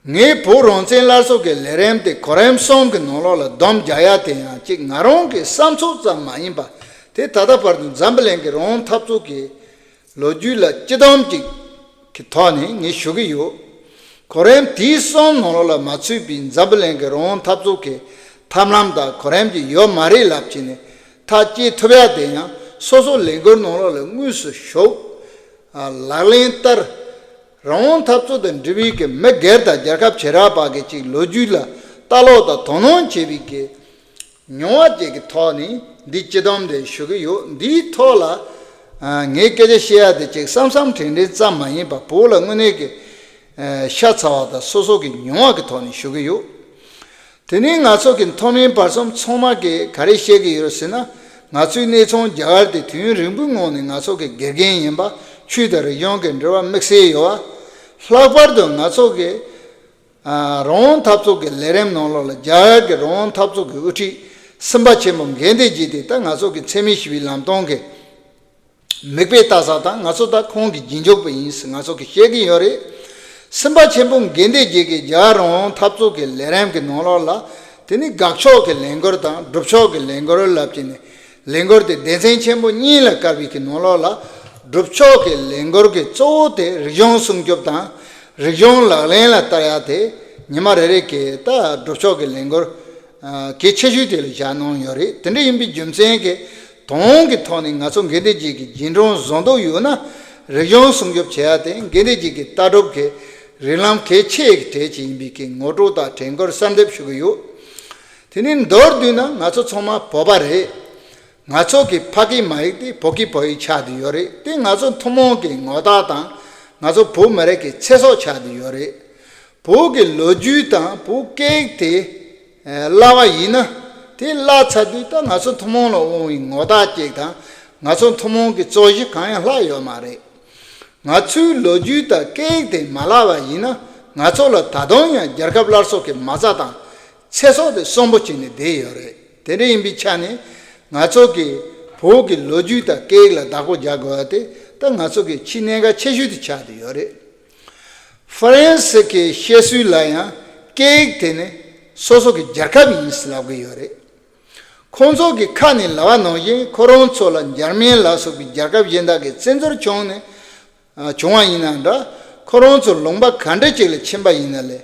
ངས་བོད་རང་བཙན་སླར་གསོ་གི་ལས་རིམ་དེ་གོ་རིམ་གསུམ་གྱི་ནང་ལོགས་ལ་བསྡོམས་རྒྱག་ཡ་དེ་ཡང་གཅིག་ང་རང་གི་བསམ་ཚུལ་ཙམ་མ་ཡིན་པ། དེ་ད་ལྟ་བར་དུ་འཛམ་བུ་གླིང་གི་རང་དབང་འཐབ་རྩོད་ཀྱི་ལོ་རྒྱུས་ལ་སྤྱི་བསྡོམས་ཅིག་གི་ཐོག་ནས་ངས་ཞུ་གི་ཡོད། གོ་རིམ་དེའི་གསུམ་ནང་ལོགས་ལ་མ་ཚུད་པའི་འཛམ་བུ་གླིང་གི་རང་དབང་འཐབ་རྩོད་ཀྱི་ཐབས་ལམ་དང་གོ་རིམ་གྱི་ཡོད་མ་རེད་ལབ་བྱས་ནས་ཐག་བཅད་ཐུབ་ཡ་དེ་ཡང་སོ་སོ་ལས་འགུལ་ནང་ལོགས་ལ་དངོས་སུ་ཞུགས། ལག་ལེན་བསྟར། རང་དབང་འཐབ་རྩོད་དང་འབྲེལ་བའི་གི་མི་སྒེར་དང་རྒྱལ་ཁབ་བྱེ་བྲག་པ་གི་ཅིག་ལོ་རྒྱུས་ལ་ལྟ་ཀློག་དང་དོ་སྣང་བྱེད་པའི་གི་མྱོང་བ་ཅིག་གི་ཐོག་ནས་འདི་སྤྱི་བསྡོམས་དེ་ཞུ་གི་ཡོད། འདིའི་ཐོག་ལ་ངས་སྐད་ཆ་བཤད་ཡ་དེ་ཅིག་བསམ་བསམ་དྲན་དྲན་ཙམ་མ་ཡིན་པར་བོད་ལ་དངོས་གནས་ཀྱི་ཤ་ཚ་བ་དང་སོ་སོ་གི་མྱོང་བ་གི་ཐོག་ནས་ཞུ་གི་ཡོད། དེ་ནས་ང་ཚོ་གི་མཐོ་དམན་བར་གསུམ་ཚང་མ་གིས་ག་རེ་བཤད་ཀྱི་ཡོད་ཟེར་ན། ང་ཚོའི་གནས་ཚང་རྒྱ་གར་དེ་དུས་ཡུན་རིང་པོའི་སྔོན་ནས་ང་ཚོ་གི་དགེ་རྒན་ཡིན་པ། ཆོས་དང་རིག་གཞུང་གི་འབྲེལ་བ་དམིགས་བསལ་ཡོད་པ། ལྷག་པར་དུ་ང་ཚོ་གི་ཨ་རང་དབང་འཐབ་རྩོད་ཀྱི་ལས་རིམ་ནང་ལོགས་ལ་རྒྱ་གར་གྱི་རང་དབང་འཐབ་རྩོད་ཀྱི་དབུ་ཁྲིད་སེམས་དཔའ་ཆེན་པོ་དགེ་འདུན་རྗེ་དེ་ད་ང་ཚོ་གི་འཚེ་མེད་ཞི་བའི་ལམ་སྟོན་གྱི་མིག་དཔེ་ལྟ་ས་དང་། ང་ཚོ་ད་ཁོང་གི་རྗེས་འཇུག་པ་ཡིན་ཟེར་ང་ཚོ་གིས་བཤད་ཀྱི་ཡོད་རེད། སེམས་དཔའ་ཆེན་པོ་དགེ་འདུན་རྗེ་གིས་རྒྱ་གར་རང་དབང་འཐབ་རྩོད་ཀྱི་ལས་རིམ་གྱི་ནང་ལོགས་ལ། དེ་ནི་དགག་ཕྱོགས་ཀྱི་ལས་འགུལ་དང་སྒྲུབ་ཕྱོགས་ཀྱི་ལས་འགུལ་ལབ་ཀྱི་ནི། ལས་འགུལ་དེ་སྡེ་ཚན་ཆེན་པོ་གཉིས་ལ་བཀར་བའི་གི་ནང་ལོགས་ལ། སྒྲུབ་ཕྱོགས་ཀྱི་ལས་འགུལ་གྱི་གཙོ་བོ་དེ་རིག་གཞུང་སྲུང་སྐྱོབ་དང་། རིག་གཞུང་ལག་ལེན་ལ་བསྟར་ཡ་དེ་ཉི་མ་རེ་རེ་གི་ད་སྒྲུབ་ཕྱོགས་ཀྱི་ལས་འགུལ་གལ་ཆེ་ཤོས་དེ་ལ་བཞག་གནང་ཡོད་རེད། དེ་འདྲ་ཡིན་པའི་རྒྱུ་མཚན་གྱིས་དོན་གྱི་ཐོག་ནས་ང་ཚོ་དགེ་འདུན་རྗེ་གི་རྗེས་འབྲང་བཟང་འདོད་ཡོད་ན། རིག་གཞུང་སྲུང་སྐྱོབ་བྱེད་ཡ་དེ་དགེ་འདུན་རྗེ་གི་ལྟ་གྲུབ་ཀྱི་རིགས་ལམ་གལ་ཆེ་གི་གྲས་ཅིག་ཡིན་པའི་གི་ངོ་སྤྲོད་དང་དྲན་སྐུལ་གསལ་འདེབས་ཞུ་གི་ཡོད། དེ་ནས་མདོར་བསྡུས་ན་ང་ཚོ་ཚང་མ་བོད་པ་རེད། ང་ཚོ་གི་ཕ་སྐད་མ་ཡིག་དེ་བོད་སྐད་བོད་ཡིག་ཆགས་བསྡད་ཡོད་རེད། དེ་ང་ཚོ་ཐུན་མོང་གི་ངོ་རྟགས་དང་ང་ཚོ་བོད་མི་རིགས་ཀྱི་ཚེ་སྲོག་ཆགས་བསྡད་ཡོད་རེད། བོད་ཀྱི་ལོ་རྒྱུས་དང་བོད་སྐད་ཡིག་དེ་ཨེ་བརླག་པ་ཡིན་ན། དེ་བརླག་ཚར་དུས་ད་ང་ཚོ་ཐུན་མོང་ལ་དབང་བའི་ངོ་རྟགས་གཅིག་དང་། ང་ཚོ་ཐུན་མོང་གི་རྩོད་གཞི་གང་ཡང་ལྷག་ཡོད་མ་རེད། ང་ཚོའི་ལོ་རྒྱུས་དང་སྐད་ཡིག་དེ་མ་བརླག་པ་ཡིན་ན། ང་ཚོ་ལ་ད་དུང་ཡང་རྒྱལ་ཁབ་སླར་གསོ་གི་མ་རྩ་དང་ཚེ་སྲོག་དེ་གསོན་པོ་བྱས་ནས་བསྡད་ཡོད་རེད། དེ་འདྲ་ཡིན་པའི་ཆ་ནས་ང་ཚོ་གི་བོད་ཀྱི་ལོ་རྒྱུས་དང་སྐད་ཡིག་ལ་བདག་པོ་རྒྱག་དགོས་པ་དེ་ད་ང་ཚོ་གི་ཆེས་གནད་འགག་ཆེ་ཤོས་དེ་ཆགས་བསྡད་ཡོད་རེད། ཧྥ་རན་སི་གི་བཤད་སྲོལ་ལ་ཡང་སྐད་ཡིག་དེ་ནི་སོ་སོ་གི་རྒྱལ་ཁབ་ཡིན་ཟེར་ལབ་གི་ཡོད་རེད། ཁོང་ཚོ་གི་ཁ་ནས་ལབ་པ་ནང་བཞིན་ཁོ་རང་ཚོ་ལ་འཇར་མན་ལ་སོགས་པའི་རྒྱལ་ཁབ་གཞན་དག་གིས་བཙན་འཛུལ་བྱུང་ནས་ཨ་བྱུང་བ་ཡིན་ན་འདྲ། ཁོ་རང་ཚོ་ལུང་པ་ག་འདྲ་ཅིག་ལ་ཕྱིན་པ་ཡིན་ན་ལས།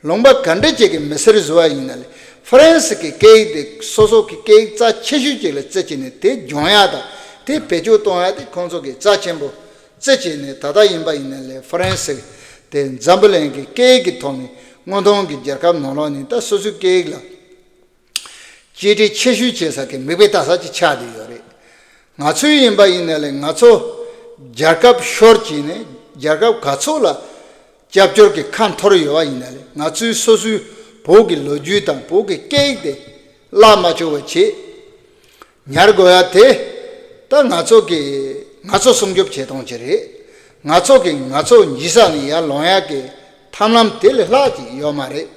ལུང་པ་ག་འདྲ་ཅིག་གི་མི་སེར་བཟོ་བ་ཡིན་ན་ལས། ཧྥ་རན་སི་གི་སྐད་ཡིག་དེ་སོ་སོ་གི་སྐད་ཡིག་རྩ་ཆེ་ཤོས་ཅིག་ལ་བརྩི་བྱས་ནས་དེ་སྦྱོང་ཡ་དང་དེ་བེད་སྤྱོད་གཏོང་ཡ་དེ་ཁོང་ཚོ་གི་རྩ་ཆེན་པོ་བརྩི་བྱས་ནས། ད་ལྟ་ཡིན་པ་ཡིན་ན་ལས་ཧྥ་རན་སི་དེ་འཛམ་བུ་གླིང་གི་སྐད་ཡིག་གི་ཐོག་ནས་དངོས་མཐོང་གི་རྒྱལ་ཁབ་ནང་ལོགས་ནས་ད་སོ་སོའི་སྐད་ཡིག་ལ་གཅེས་སྤྲས་ཆེ་ཤོས་བྱེད་ས་གི་མིག་དཔེ་ལྟ་ས་ཅིག་ཆགས་བསྡད་ཡོད་རེད། ང་ཚོའི་ཡིན་པ་ཡིན་ན་ལས་ང་ཚོ་རྒྱལ་ཁབ་ཤོར་བྱས་ནས་རྒྱལ་ཁབ་ག་ཚོད་ལ་རྒྱབ་སྐྱོར་གྱི་ཁ་འཐོར་ཡོད་པ་ཡིན་ན་ལས། ང་ཚོའི་སོ་སོའི་བོད་ཀྱི་ལོ་རྒྱུས་དང་བོད་ཀྱི་སྐད་ཡིག་དེ་བརླག་མ་བཅུག་པ་བྱེད། ཉར་དགོས་ཡ་དེ་ད་ང་ཚོ་གི་ང་ཚོ་སྲུང་སྐྱོབ་བྱེད་སྟངས་ཅིག་རེད། ང་ཚོ་གི་ང་ཚོ་འཇིགས་ས་ནས་ཡར་ལོང་ཡ་གི་ཐབས་ལམ་དེ་ལས་ལྷག་ཅིག་ཡོད་མ་རེད།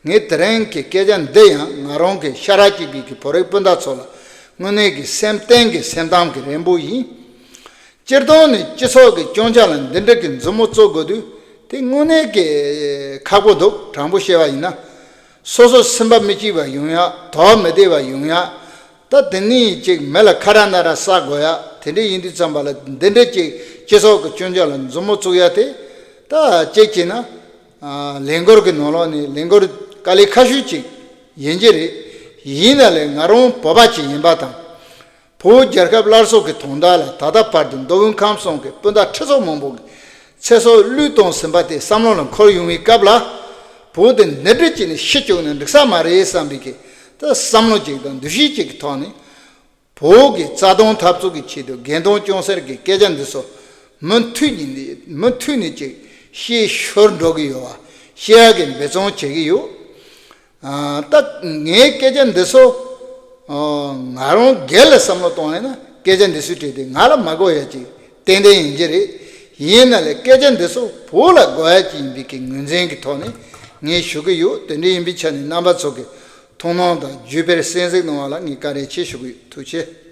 ངས་དེ་རིང་གི་སྐད་ཆ་འདི་ཡང་ང་རང་གི་ཤ་ཁྲག་གཅིག་པའི་གི་བོད་རིགས་སྤུན་ཟླ་ཚོ་ལ་དངོས་གནས་ཀྱི་སེམས་གཏིང་གི་སེམས་གཏམ་གྱི་རེ་འབོད་ཡིན། སྤྱིར་བཏང་ནས་སྤྱི་ཚོགས་ཀྱི་སྐྱོན་ཆ་ལ་འདི་འདྲ་གི་མཛུབ་མོ་བཙུགས་དགོས་དུས་དེ་དངོས་གནས་ཀྱི་ཁག་པོ་འདུག་དྲང་པོ་བཤད་པ་ཡིན་ན། སོ་སོ་སེམས་པ་མི་སྐྱིད་པ་ཡོང་ཡ། དོགས་མི་བདེ་བ་ཡོང་ཡ། ད་དེ་ནས་ཅིག་མི་ལ་ཁ་ར་ན་ར་ཟ་དགོས་ཡ། དེ་འདྲ་ཡིན་དུས་ཙམ་པ་ལ་འདི་འདྲ་ཅིག་སྤྱི་ཚོགས་ཀྱི་སྐྱོན་ཆ་ལ་མཛུབ་མོ་བཙུགས་ཡ་དེ། ད་གཅིག་བྱས་ན། ཨ་ལས་འགུལ་གྱི་ནང་ལོགས་ནས་ལས་འགུལ་དཀའ་ལས་ཁག་ཤོས་ཅིག་ཡིན་གྱི་རེད། ཡིན་ན་ལས་ང་རང་བོད་པ་ཅིག་ཡིན་པ་དང་། བོད་རྒྱལ་ཁབ་སླར་གསོ་གི་དོན་དག་ལ་ད་ལྟ་བར་དུ་མདོ་དབུས་ཁམས་གསུམ་གྱི་སྤུན་ཟླ་ཁྲི་ཚོ་མང་པོ་གི་ཚེ་སྲོག་བློས་གཏོང་ཟིན་པ་དེ་བསམ་བློ་ལ་འཁོར་ཡོང་བའི་སྐབས་ལ། བོད་དེ་འདི་འདྲ་བྱས་ནས་ཤི་བཅུག་ན་འགྲིག་ས་མ་རེད་བསམ་པའི་གི་ད་བསམ་བློ་ཅིག་དང་འདུ་ཤེས་ཅིག་གི་ཐོག་ནས། བོད་ཀྱི་རྩ་དོན་འཐབ་རྩོད་ཀྱི་ཆེད་དུ་རྒན་དོན་སྐྱོང་སར་གྱི་སྐད་ཆ་འདི་ཚོ་མུ་མཐུད་ནས་མུ་མཐུད་ནས་ཅིག་ཤེས་ཤོར་འགྲོ་གི་ཡོད་པ་ཤེས་ཡག་གི་འབད་བརྩོན་བྱེད་ཀྱི་ཡོད། ཨ། ད་ངའི་སྐད་ཆ་འདི་ཚོ་ཨ། ང་རང་སྒེར་ལ་བསམ་བློ་གཏོང་ཡིན་ན་སྐད་ཆ་འདི་ཚོའི་གྲས་དེ་ང་ལ་མ་དགོས་ཡ་ཅིག་ཏན་ཏན་ཡིན་གྱི་རེད། ཡིན་ན་ལས་སྐད་ཆ་འདི་ཚོ་བོད་ལ་དགོས་ཡ་ཅིག་ཡིན་པའི་གི་ངོས་འཛིན་གྱི་ཐོག་ནས་ངས་ཞུ་གི་ཡོད། དེ་འདྲ་ཡིན་པའི་ཆ་ནས་རྣམ་པ་ཚོ་གི་ཐུགས་སྣང་དང་བརྒྱུད་སྤེལ་གསན་གཟིགས་གནང་བ་ལ་ངས་བཀའ་དྲིན་ཆེ་ཞུ་གི་ཡོད། ཐུགས་རྗེ་ཆེ།